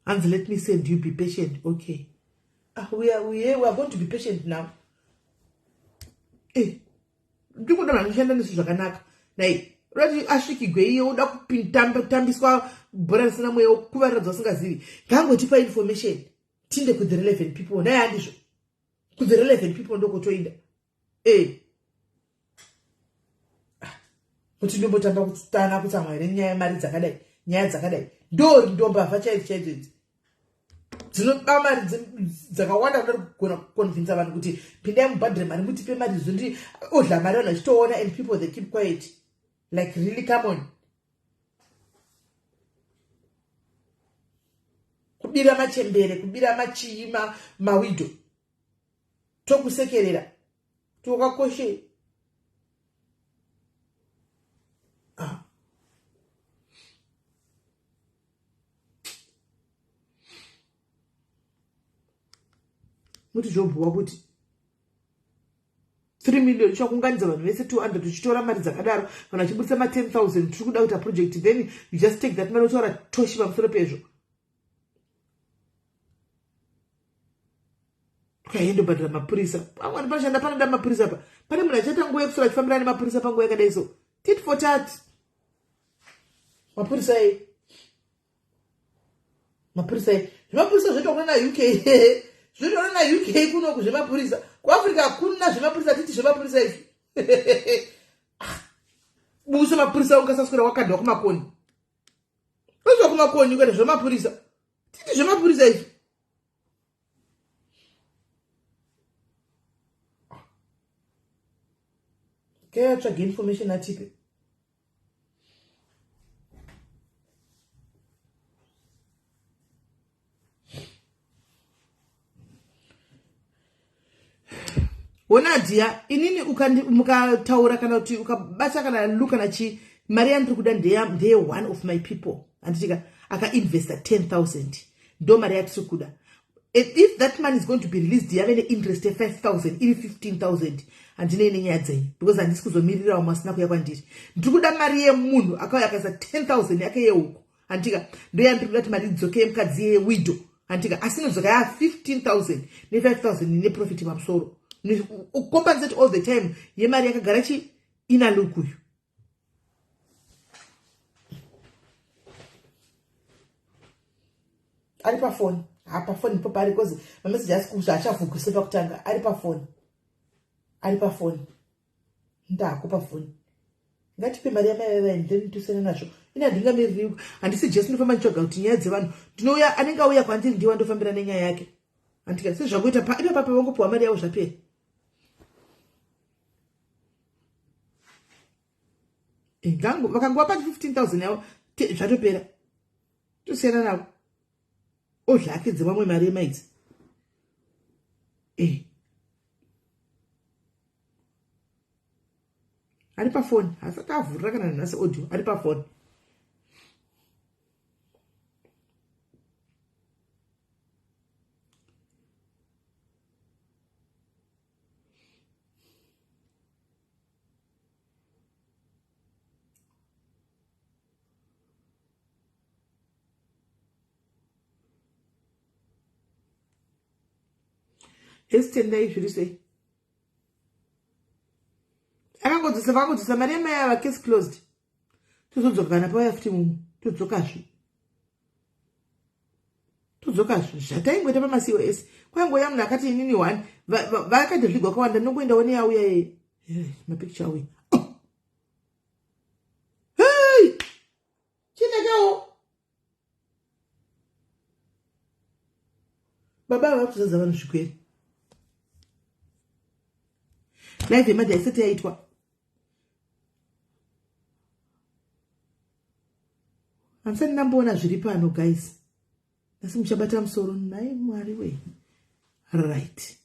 Hanzi let me send you, be patient. Okay. Ah, we are going to be patient now. Eh, ndikuda vanhu vanoshanda nesu zvakanaka. Nai, urati asvikigwe iye uda kutambiswa bhora risina mweya wokuvarira usingazivi. Ngangotipa information. Tinde ku the relevant people. Naye handizvo. Ku the relevant people ndokotoinda. Eh. Kuti ndombotamba kutana kutsamwa here nyaya yemari dzakadai, nyaya dzakadai. Ndo ndombavha chaidzo chaidzo idzi. Dzinoba mari dzakawanda kuda kugona kuconvinsa vanhu kuti pindai mubhadhare mari mutipe mari zondi odla mari vanhu vachitoona and people they keep quiet. Like really, come on. Kubira machembere, kubira machii mawidow. Tokusekerera. Tokakoshei. Ah. Muti zvobhuwa kuti 3 million chakunganidza vanhu vese 200 uchitora mari dzakadaro, vanhu vachibudisa ma 10 000, tiri kuda kuita project, then you just take that money otaura toshi pamusoro pezvo. Kaendobhadhara mapurisa pamweni panoshanda panoda mapurisa pa pane munhu achaita nguva yekusora achifambira nemapurisa panguva yakadai. So tit for tat, mapurisa ei, mapurisa ei, zvemapurisa zvoitwa kuna naUK, zvoitwa naUK kunoku zvemapurisa. KuAfrica hakuna zvemapurisa. Titi zvemapurisa izvi buse mapurisa ungasaswera wakadwa kumakoni, uzwa kumakoni kuenda zvemapurisa. Titi zvemapurisa izvi. Keatsvage information atipe. Wona dhiya, inini mukataura kana kuti ukabata kana lu kana chi mari yandiri kuda ndeye one of my people, handitika, akainvesta 10 000, ndo mari yatiri kuda. If that money is going to be released yave neinterest ye5 000 iri 15 000, handinei nenyaya dzenyu because handisi kuzomirira vamwe vasina kuya kwandiri. Ndiri kuda mari yemunhu akauya akaisa 10 000 yake yehuku, handika, ndo yandiri kuda kuti mari idzoke yemukadzi yewidow, handika, asi inodzoka ya 15 000 ne5 000 neprofit pamusoro, compensate all the time yemari yakagara chi ina lukuyu. Ari pafoni, hapafoni ipo paari because mameseji asi achavhugwi sepakutanga. Ari pafoni, ari pafoni, ndako pafoni. Ngatipe mari yamai vavaini, then tosiyana nazvo. Ini handingamiriri, handisi Jesu ndofamba ndichitsvaga kuti nyaya dzevanhu ndinouya. Anenge auya kwandiri ndiwa ndofambira nenyaya yake, handika, sezvakuita ipapapa vangopiwa mari yavo zvapera. Vakangova pati 15 000 yavo zvatopera, tosiyana navo. Odlake dzevamwe mari yemaidzi. Ari pafoni, hasati avhurira kana nhasi audio. Ari pafoni. Hesitendai, zviri sei? Akangodzisa, vakangodzisa mari yamai ava, case closed. Tozodzoka kana pauya futi mumwe, todzokazve, todzokazve zvataingoita pamacos. Kwaingoya munhu akati inini one vakaita zvigwa kawanda, ndinongoendawo neyauya yeye mapicture auya. Oh! Hei, chinekewo baba ava kuzadza vanhu zvikwere. Live yemadha isati yaitwa, handisati ndamboona zviri pano, guys. Nhasi muchabata musoro nhai Mwari we. Right.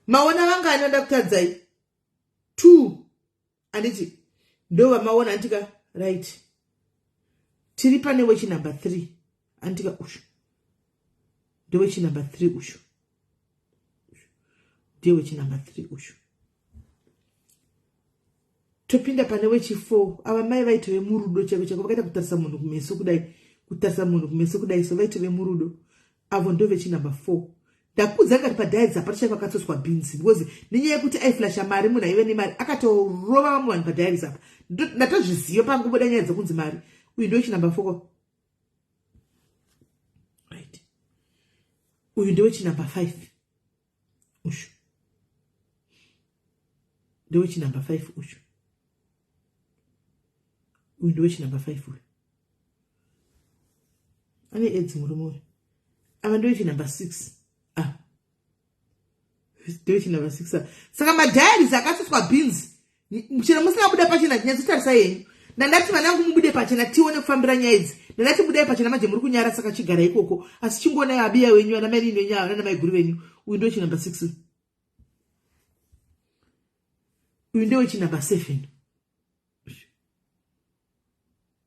Maona vangani vandakutadzai? 2 anditi ndo vamaona andika right. Tiri pane wechi number 3 andika ushu. Ndewechi number 3 ushu. Ndewechi number 3 ushu. Topinda pane wechi 4 ava mai vaitove murudo chaiko chaiko vakaita kutarisa munhu kumeso kudai kutarisa munhu kumeso kudai so vaitove murudo avo ndo vechi number 4 ndakudza ngati padiets apa tichai pakatsotswa beans because nenyaya yekuti aiflasha mari munhu aive nemari akatorova vamwe vanhu padiaries apa ndatozviziva pangubuda nyaya dzekunzi mari uyu ndowechi number 4 right uyu ndowechi number 5 ushu ndewechinumber 5 ushu uyu ndewechinumber 5 uyu ane aids murume uyu ava ndewechinumber 6 ah ndewechinumber 6 ah. Saka madiaries akasuswa beans chero musina kubuda pachena nyatsotarisa yenyu ndandati vanangu mubude pachena tione kufambira nyaya idzi ndandati budai pachena manje muri kunyara saka chigara ikoko asi chingoonai abiya wenyu ana mainini venyu ava nana maiguru venyu uyu ndochi number 6 uyu ndewechi number 7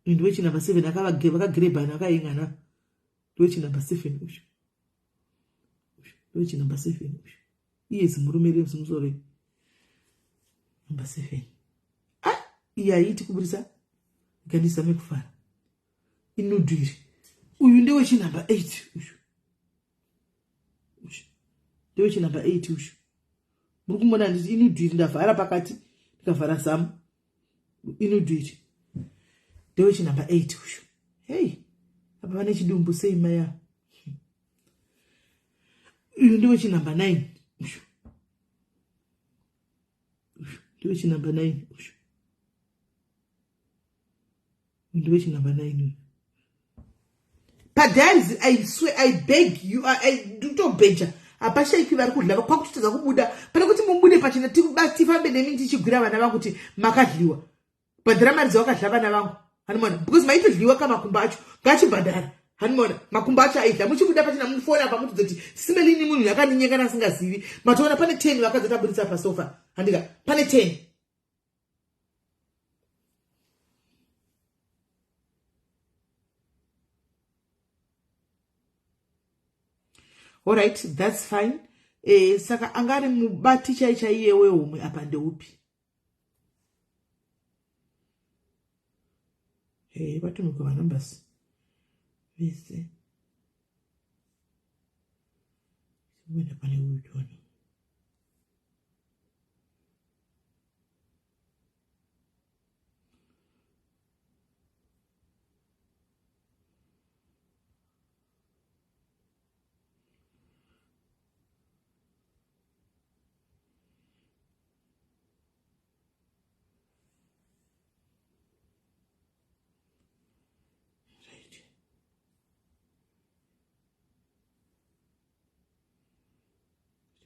uyu ndewechi number 7 akavakagirebhana akaingana ndewechi number 7 uyu ndewechi number 7 uyu iye zimurume rezimusoro number 7 ah iye aiti kuburisa ikandizame kufara inudhu iri uyu ndewechinumber 8 uyu ndewechinumber 8 uyu muri kumona nditi inudhu iri ndavhara pakati ndikavhara zamu inudhu iri ndewechinumber 8 uyu hei apa vane chidumbu sei maya uyu ndewechinumber 9 uyu ndewechinumber 9 uyu ndewechinumber 9 uyu padance I swear I beg you nditobheja hapashaikwi vari kudla kwakutotadza kubuda pane kuti mubude pachena tifambe nemi tichigwira vana vangu kuti makadliwa bhadhara mari dzawakadla vana vangu hanimona because maitodliwa ka makumbo acho ngachibhadhara hanimona makumbo acho aidla muchibuda pachena mufoni apa mutidza kuti simelini munhu yakandinyenga nasingazivi matoona pane 10 vakadzi taburitsa pasofa handika pane 10 Alright, that's fine. Eh, saka anga ari mubati chai chaiye wehomwe apa ndeupi? Eh, vatumikwa manumbers vese. Kuenda pane uyu tione.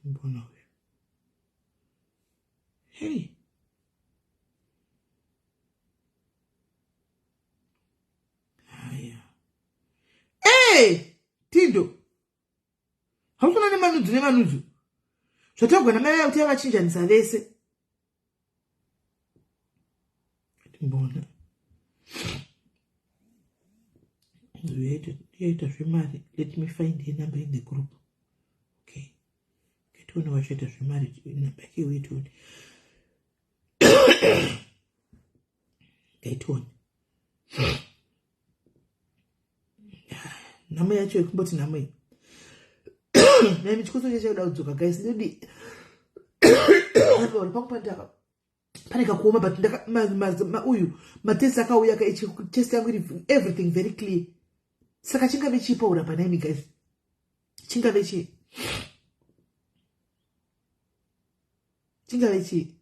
Mbona uyu? Hey. Haya. Hey, Tindo. Hausona nemanudzu nemanudzu. Zvatagwa namai vaya kuti vavachinjanisa vese. Mbona. Yaita zvemari. Let me find her number in the group. Okay. Tione vachaita zvemari number yake uye tione. Ngaitione. Nhamo yacho yekumboti nhamo iyi. Nani chikoso chacho kuda kudzoka guys ndodi. Pangu pandaka pane kakuoma but ndaka ma, uyu matest akauya ka test yangu iri everything very clear. Saka chingave chii paura panaimi guys? Chingave chii? Chingave chii?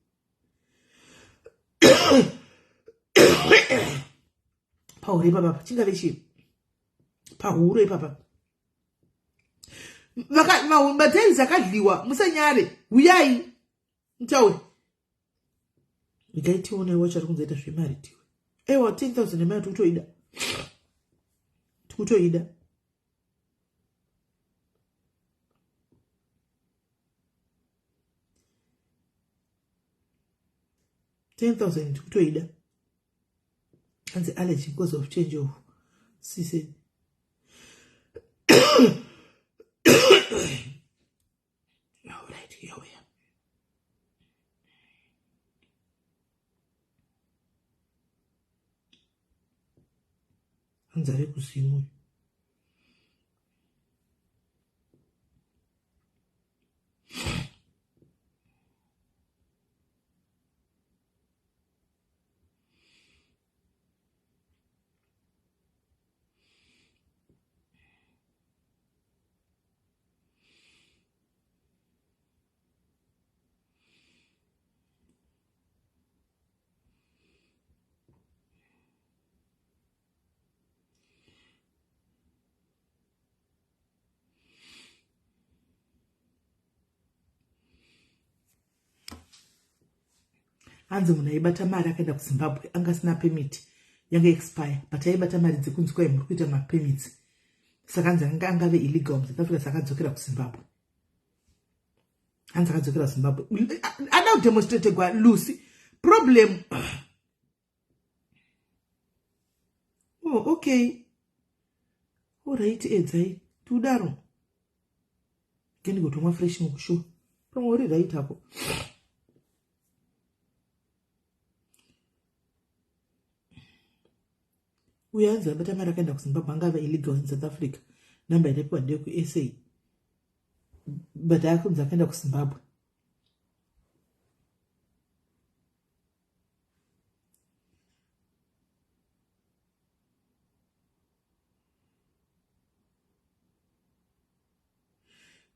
Pahuro ipapa chingave chii? Pahuro ipapa. Matails akadliwa musanyare huyai mutaure. Regai tione wacho ari kunzi aita zvemari tiwe. Ewa 10,000 yemari tikutoida. Tikutoida. 10,000 kutoida. Hanzi allergy because of change of season. Alright, yauya. Hanzi ave kuzimu uyu. Hanzi munhu aibata mari akaenda kuZimbabwe anga asina permit, yanga expire, but aibata mari dzekunzi kwai muri kuita mapermits, saka hanzi anga angave illegal muSouth Africa, saka akadzokera kuZimbabwe. Hanzi akadzokera kuZimbabwe ada kudemonstrategwa Lucy problem. Oh, okay, alright, edzai tiudaro kendigotomwa fresh mukushuwa pamwe uri right apo. Uyo anzi abata mari akaenda kuZimbabwe angava illegal in South Africa, namba yatapiwa ndeyekuSA, but akunzi akaenda kuZimbabwe.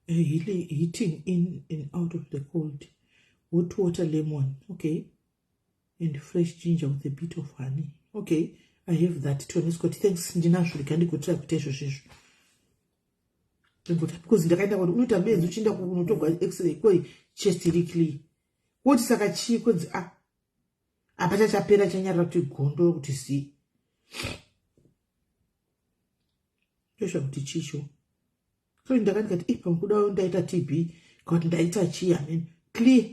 Heating in and out of the cold. Hot water, lemon, okay, and fresh ginger with a bit of honey. Okay, I have that. Tony Scott, thanks. Ndinazvo, rega ndigotira kuita izvozvo izvo because ndakaenda kuti unoita benzi uchienda kunotogwa x-ray koi chest iri clear, woti saka chii? Kunzi a apa chachapera, chanyarara kuti gondo kuti zii, ndosva kuti chicho. So ndakati ndikati i pamwe kuda ndaita TB kana ndaita chii, amen, clear.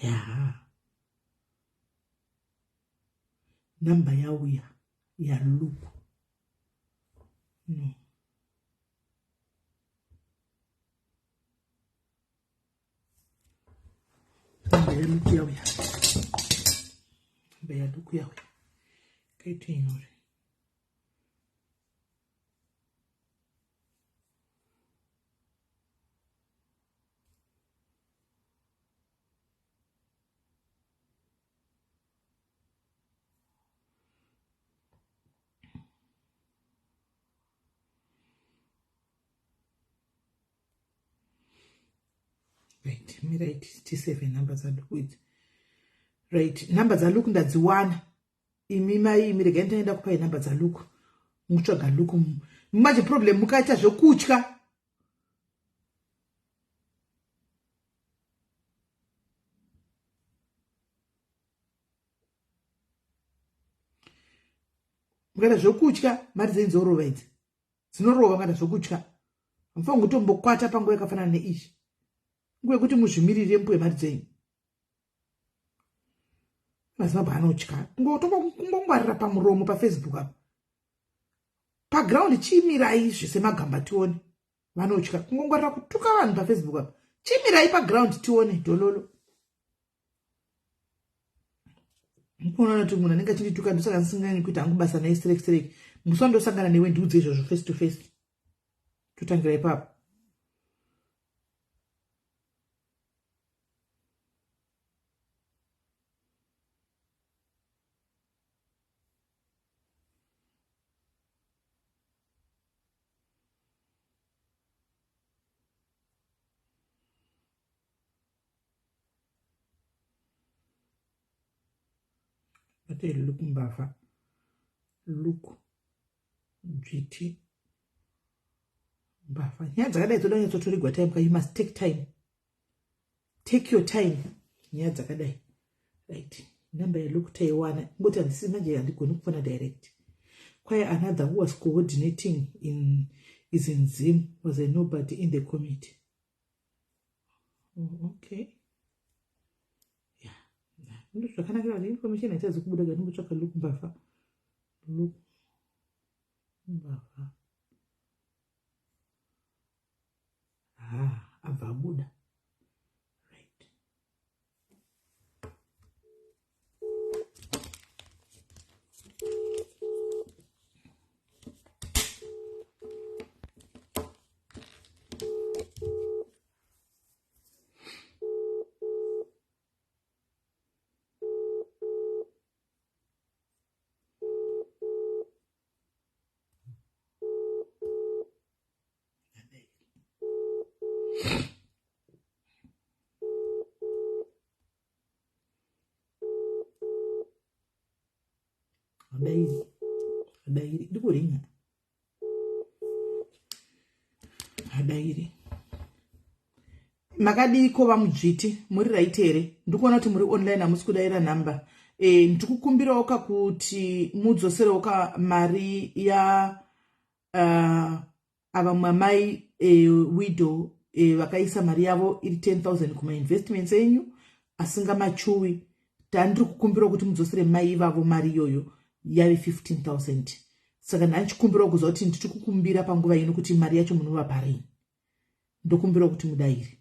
Ya, namba yauya yaLuku. No, namba yaLuku yauya, namba yaLuku yauya, kaitinyore. Right, mirai tisave namba dzaLuku idzi. Right, namba dzaLuku ndadziwana. Imi mai imi, regai nditaenda kupai namba dzaLuku, mutsvaga Luku. Manje problem mukaita zvekutya, mukaita zvekutya mari dzenyu dzorova, idzi dzinorova. Mukaita zvekutya, hamufanira kutombokwata panguva yakafanana neizvi, nguva yekuti muzvimirire, mupiwe mari dzenyu. MaZimbabwe anotya kungongwarira pamuromo paFacebook apa, paground chimirai zvesemagamba tione. Vanotya kungongwarira kutuka vanhu paFacebook apa, chimirai paground tione dhololo. Mukuona kuti munhu anenge achindituka, ndosaka ndisinganyi kuita hangu basa naye strek strek. Musi wandosangana newe, ndiudze izvozvo face to face, totangira ipapo. Bate Luku mbavha, Luku dzviti mbavha. Nyaya dzakadai dzoda kunyatsotorigwa time ka. You must take time, take your time nyaya dzakadai. Right, namba yeLuku taiwana, ngoti handisi manje handigoni kufona direct. Kwai another who was coordinating in is in Zim, was a nobody in the committee. Oh, okay. Yeah. Ndozvakanakira kuti information haichazi kubuda ka ndimbotsvaka look mbavha. Look mbavha. Ah, abva abuda. Right. Adairi, adairi, ndikuringa. Adairi. Makadiiko vamudzviti muri right here? Ndikuona kuti muri online hamusi kudaira number. E, ndikukumbirawo ka kuti mudzoserewo ka mari ya uh, ava mwamai e, widow e, vakaisa mari yavo iri 10000 kumainvestments enyu asingamachuwi tandiri kukumbirawo kuti mudzosere mai ivavo mari iyoyo yave 15000 saka ndandichikumbirawo kuziva kuti ndiri kukumbira panguva ino kuti mari yacho munovapa rini ndokumbirawo kuti mudaire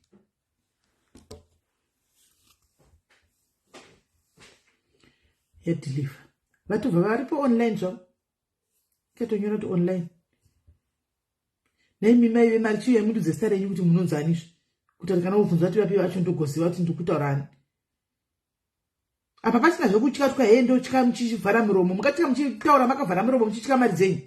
yadeliver vatobva varipo online zvavo Katonyora kuti online. Naimi mai vemari chiuya mududze zita renyu kuti munonzi ani izvi. Kuti kana wobvunza kuti vapi vacho ndogoziva kuti ndikutaura ani. Apa pasina zvekutya tya hee ndotya muchivhara muromo. Mukatya muchitaura makavhara muromo muchitya mari dzenyu.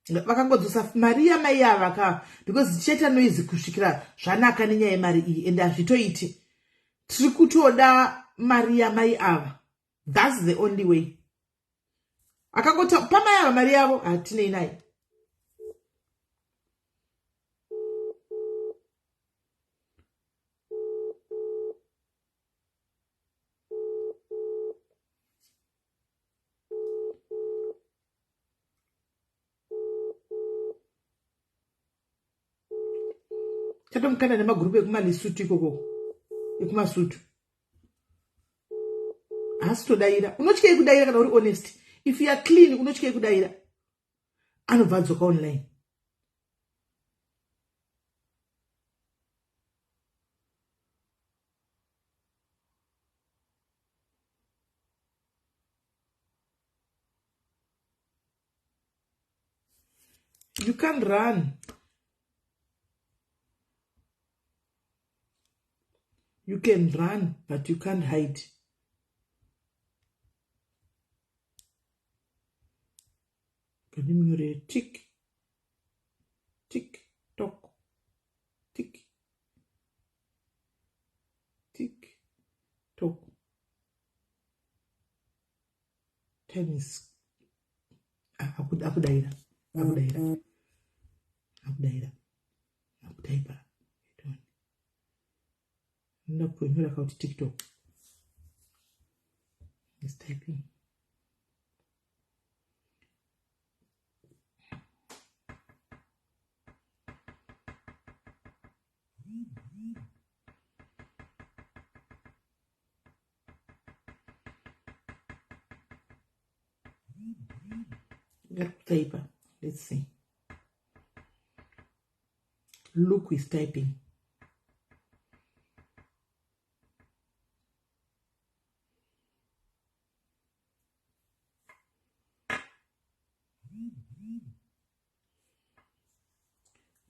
Vakangodzosa mari yamai ava ka because tichaita noise kusvikira zvanaka nenyaya yemari iyi and hazvitoiti tiri kutoda mari yamai ava thats the only way akangota pamai ava mari yavo hatinei naye chatomukanda nemagurupu ekumalisutu ikoko ekumasutu haasi todaira unotyei kudaira kana uri honest if you are clean unotyei kudaira anobva adzoka online You can't run. You can run, but you can't hide. Kandimunyore tick, tick, tock, tick, tick, tock. Time is akudaira akudaira akudaira akutaipa ndoda kunyora kauti tiktok is typing Paper. Let's see. Look is typing.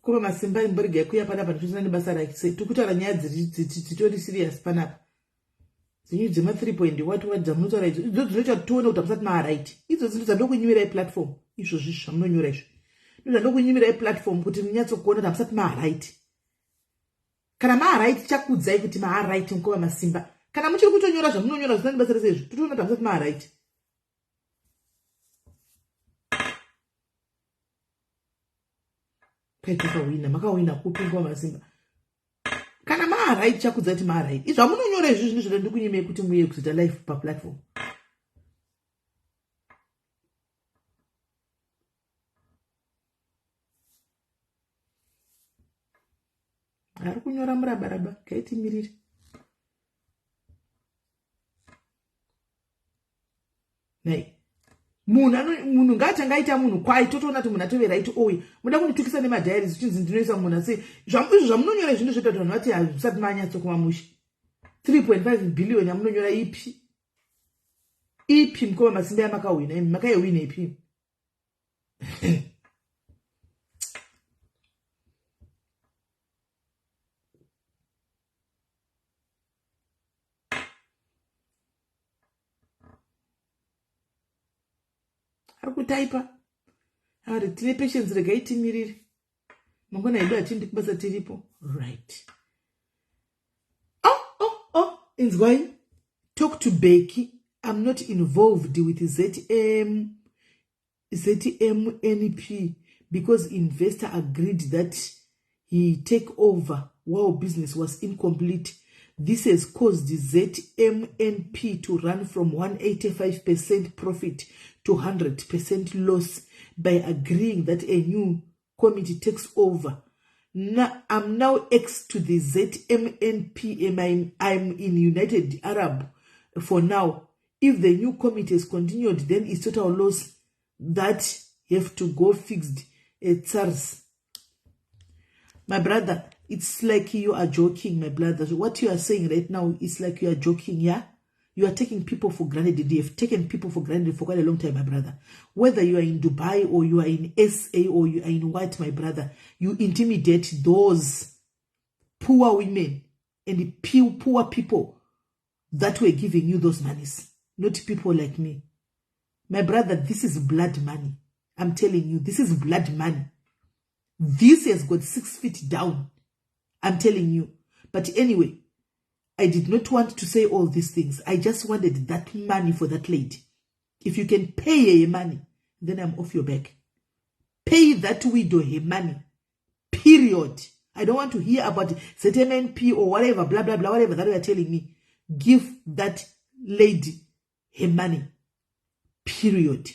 Kuma masimba imborega kuya panapa ndichisina nebasa rake sei tikutaura nyaya dzitori serious panapa dzenyu dzema 3 point what what dzamunotaura idzo idzo dzinoita kuti tione kuti hamusati maaright idzo dzinto dzandokunyimirai platform izvozvi zvamunonyora izvo ndo dzandokunyimirai platform kuti munyatsokuona kuti hamusati maaright kana maaright tichakuudzai kuti maaright mukova masimba kana muchiri kutonyora zvamunonyora zvisina nebasa rese izvo totoona kuti hamusati maaright. Kai takawina, makawina kupi nguva masimba? Kana maaright, chakudza kuti maaright. Izvo amunonyora izvi zvinhu zvoda ndikunyimei kuti muye kuzoita life paplatform. Ari kunyora murabaraba, kaitimirire. Nei munhu munhu ngaati angaita munhu kwai, totoona kuti munhu atove right. Ouya muda kunditukisa nemadiaries, uchinzi ndinoisa munhu asi izvo zvamunonyora zvinhu zvoita kuti vanhu vati hazvisati manyatsokuva mushe. 3.5 billion yamunonyora ipi ipi, mukoma masimba, yamakahwina imi? Makaiwina ipi? Ari kutaipa ari, tine patience, regai timirire mangwana hedu, hatindi kubasa, tiripo, right? Oh, inzwai. Talk to Becky. I'm not involved with ZMNP because investor agreed that he take over while business was incomplete. This has caused ZMNP to run from 185% profit to 100% loss by agreeing that a new committee takes over. Now, I'm now ex to the ZMNP and I'm in United Arab for now. If the new committee has continued, then it's total loss that have to go fixed at SARS. My brother, it's like you are joking, my brother. What you are saying right now is like you are joking, yeah? You are taking people for granted. You have taken people for granted for quite a long time, my brother. Whether you are in Dubai or you are in SA or you are in what, my brother, you intimidate those poor women and the poor people that were giving you those monies, not people like me. My brother, this is blood money. I'm telling you, this is blood money. This has got 6 feet down. I'm telling you. But anyway, I did not want to say all these things. I just wanted that money for that lady. If you can pay her money, then I'm off your back. Pay that widow her money. Period. I don't want to hear about ZMNP or whatever, blah, blah, blah, whatever that you are telling me. Give that lady her money. Period.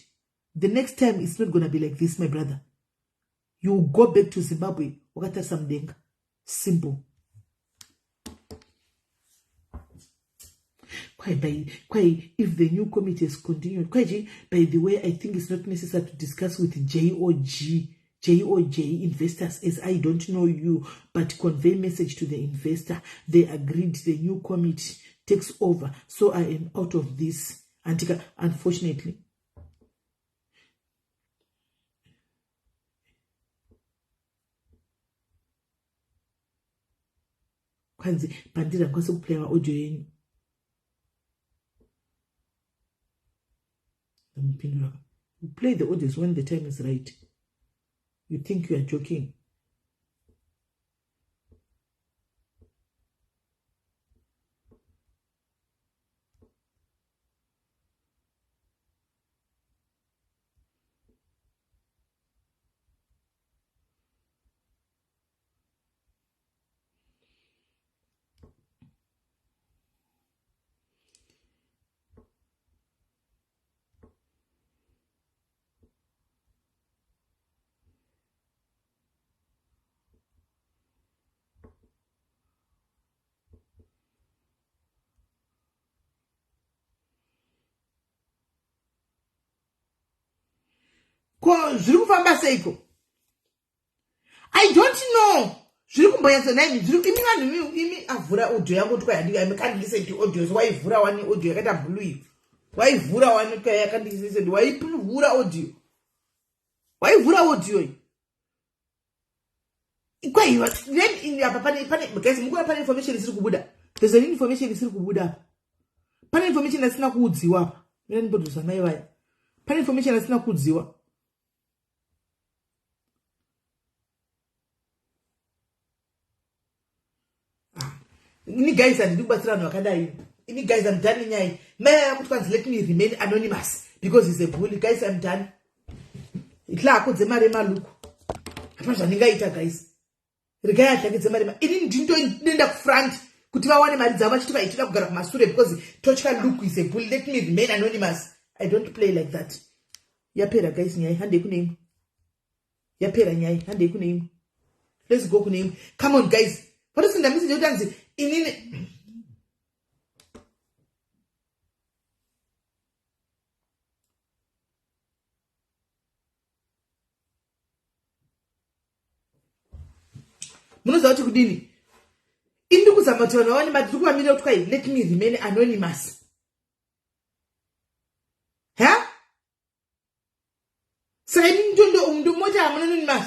The next time it's not going to be like this, my brother. You go back to Zimbabwe, wakatarisa mudenga. Simple. Quite by quite if the new committee has continued quite. By the way, I think it's not necessary to discuss with J or G J or J investors as I don't know you, but convey message to the investor. They agreed the new committee takes over, so I am out of this. Antika, unfortunately, kwanzi pandiri handikwanisi kuplaya maaudio yenyu. Ndamupindura, play the audios when the time is right. You think you are joking. Ko zviri kufamba seiko? I don't know zviri kumbonyatsa naimi zviri. Imi vanhu imi, avhura audio yangu kuti I can't listen to audios. Waivhura wani audio yakaita blue iyo? Waivhura wani yakandilisten? Waivhura audio, waivhura audio iyi kwaiva. Then apa pane, guys, mukuona pane information isiri kubuda. There's an information isiri kubuda apa. Pane information asina kuudziwa apa. Mina ndimbodusa mai vaya. Pane information asina kuudziwa. Ah, ini guys, handidi kubatsira vanhu vakadai. Ini guys, I'm done nenyaya. Mai aya kuti kwanzi let me remain anonymous because is a bully. Guys, I'm done. Ihlako dzemari emaluku. Hapana zvandingaita guys. Regai atlakidze mari. Ini ndindoenda kufront kuti vawane mari dzavo vachiti vaitida kugara kumasure because totya look is a bull. Let me remain anonymous. I don't play like that. Yapera guys nyaya, handei kune imwe. Yapera nyaya, handei kune imwe. Let's go kune imwe. Come on guys. Vatosinda message yekuti anzi inini munoziva kuti kudini ini ndikuzama kuti vanhu vawane mari tiri kuvamirira kuti kwai let me remain anonymous ha saka ini ndomota hamuna anonymous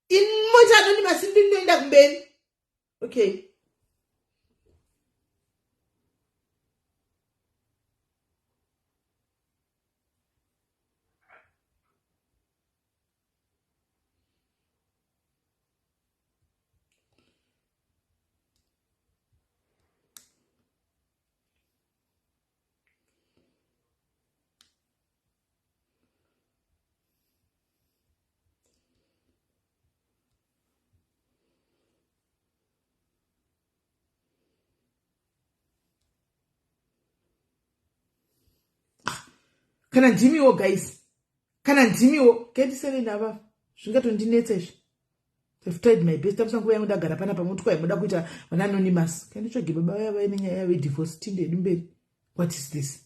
ini mota anonymous ndinoenda kumberi okay Kana ndimiwo guys, kana ndimiwo 37 ava zvingatondinetsa izvi. I've tried my best. Tamusa nguva yangu ndagara pana pamuti kwai muda kuita vana anonymous. Kana nditsvage baba vaya vaine nyaya yavo yedivorce tinde yedu mberi. What is this?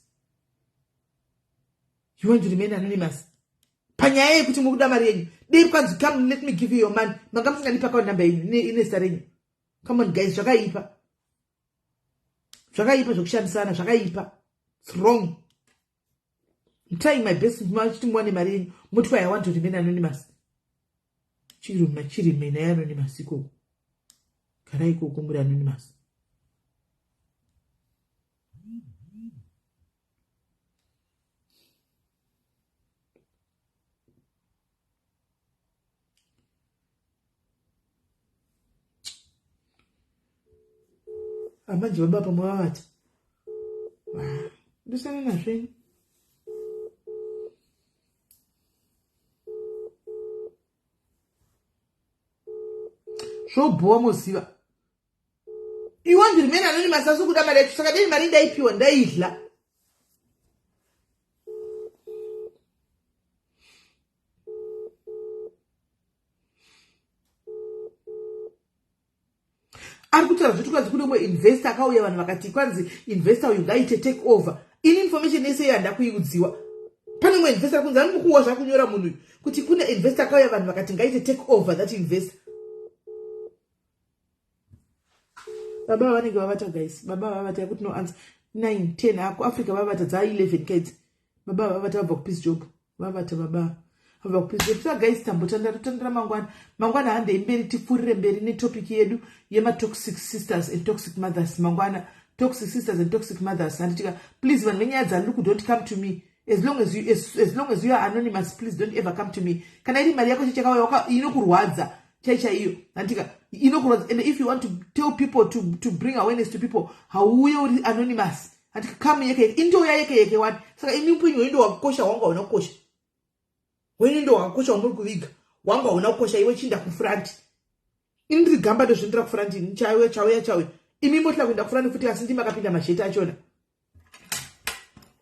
You want to remain anonymous? Panyaya yekuti mukuda mari yenyu. Dei kwanzi come let me give you your money. Manga musingandipa account number yenyu ine zita renyu. Come on guys, zvakaipa. Zvakaipa zvekushandisana, zvakaipa. It's wrong. I'm trying my best kuti muwane mari yenyu. Moti why I want to remain anonymous. Chiruma chirime naye anonymous ikoko. Garai ikoko muri anonymous. Amanje baba pamwe vavata. Ndosana nazvo ini. Zvobhowa moziva. You want to remain anonymous asi kuda mari yacho saka dei mari ndaipiwa ndaidla. Ari kutaura zvekuti kwanzi kune umwe investor akauya vanhu vakati kwanzi investor uyu ngaaite take over. Ini information yese iyo handida kuiudziwa. Pane umwe investor kunzi ari mukuwa zvakunyora munhu uyu kuti kune investor akauya vanhu vakati ngaaite take over that investor. Baba vanenge vavata guys, baba vavata yekuti no answer 9 10 ako Africa vavata dza 11 kids. Baba vavata vabva kupeace job. Vavata baba vabva kupeace job. Saka guys tambotandara totandara mangwana. Mangwana handei mberi tipfuurire mberi netopic yedu yema toxic sisters and toxic mothers. Mangwana toxic sisters and toxic mothers. Handitika please vanhu venyaya dzaLuku don't come to me. As long as you as, as long as you are anonymous please don't ever come to me. Kana iri mari yako chechakauya inokurwadza chai chaiyo handitika inokurwadza and if you want to tell people to bring awareness to people hauye uri anonymous. Handika come yeke yeke indouya yeke yeke wani. Saka imi upenyu hwenyu ndowakukosha wangu hauna kukosha. Wenyu ndowakukosha wamuri kuviga. Wangu hauna kukosha iwe chinda kufront. Ini ndiri gamba ndozvindira kufront ini chauya chauya chauya. Imi motla kuenda kufront futi asi ndimi makapinda mazhete achona.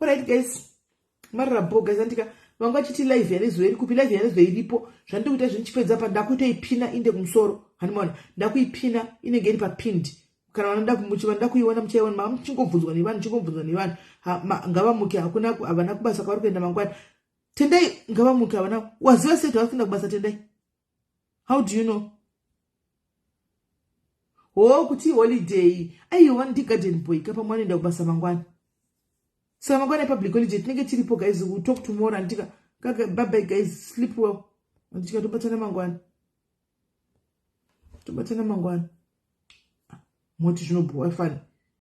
Alright guys. Marira bho guys andika vanga vachiti live yanezuva iri kupi live yanezuva iripo zvandiri kuita zvinhu chipedza pa ndakutoipina inde kumusoro handimaona ndakuipina inenge iri papinned kana vanoda kumuchi vanoda kuiona muchaiona manga muchingobvunzwa nevanhu muchingobvunzwa nevanhu ngavamuke hakuna havana kubasa kwavari kuenda mangwana tendai ngavamuke havana waziva sei kuti vari kuenda kubasa tendai how do you know ho kuti holiday aiwa ndi garden boy kapa mwana enda kubasa mangwana saka mangwana public holiday tinenge tiripo guys we talk tomorrow andika kaka bye bye guys sleep well andika tobatana mangwana tobatana mangwana moti zvinobhowa fani.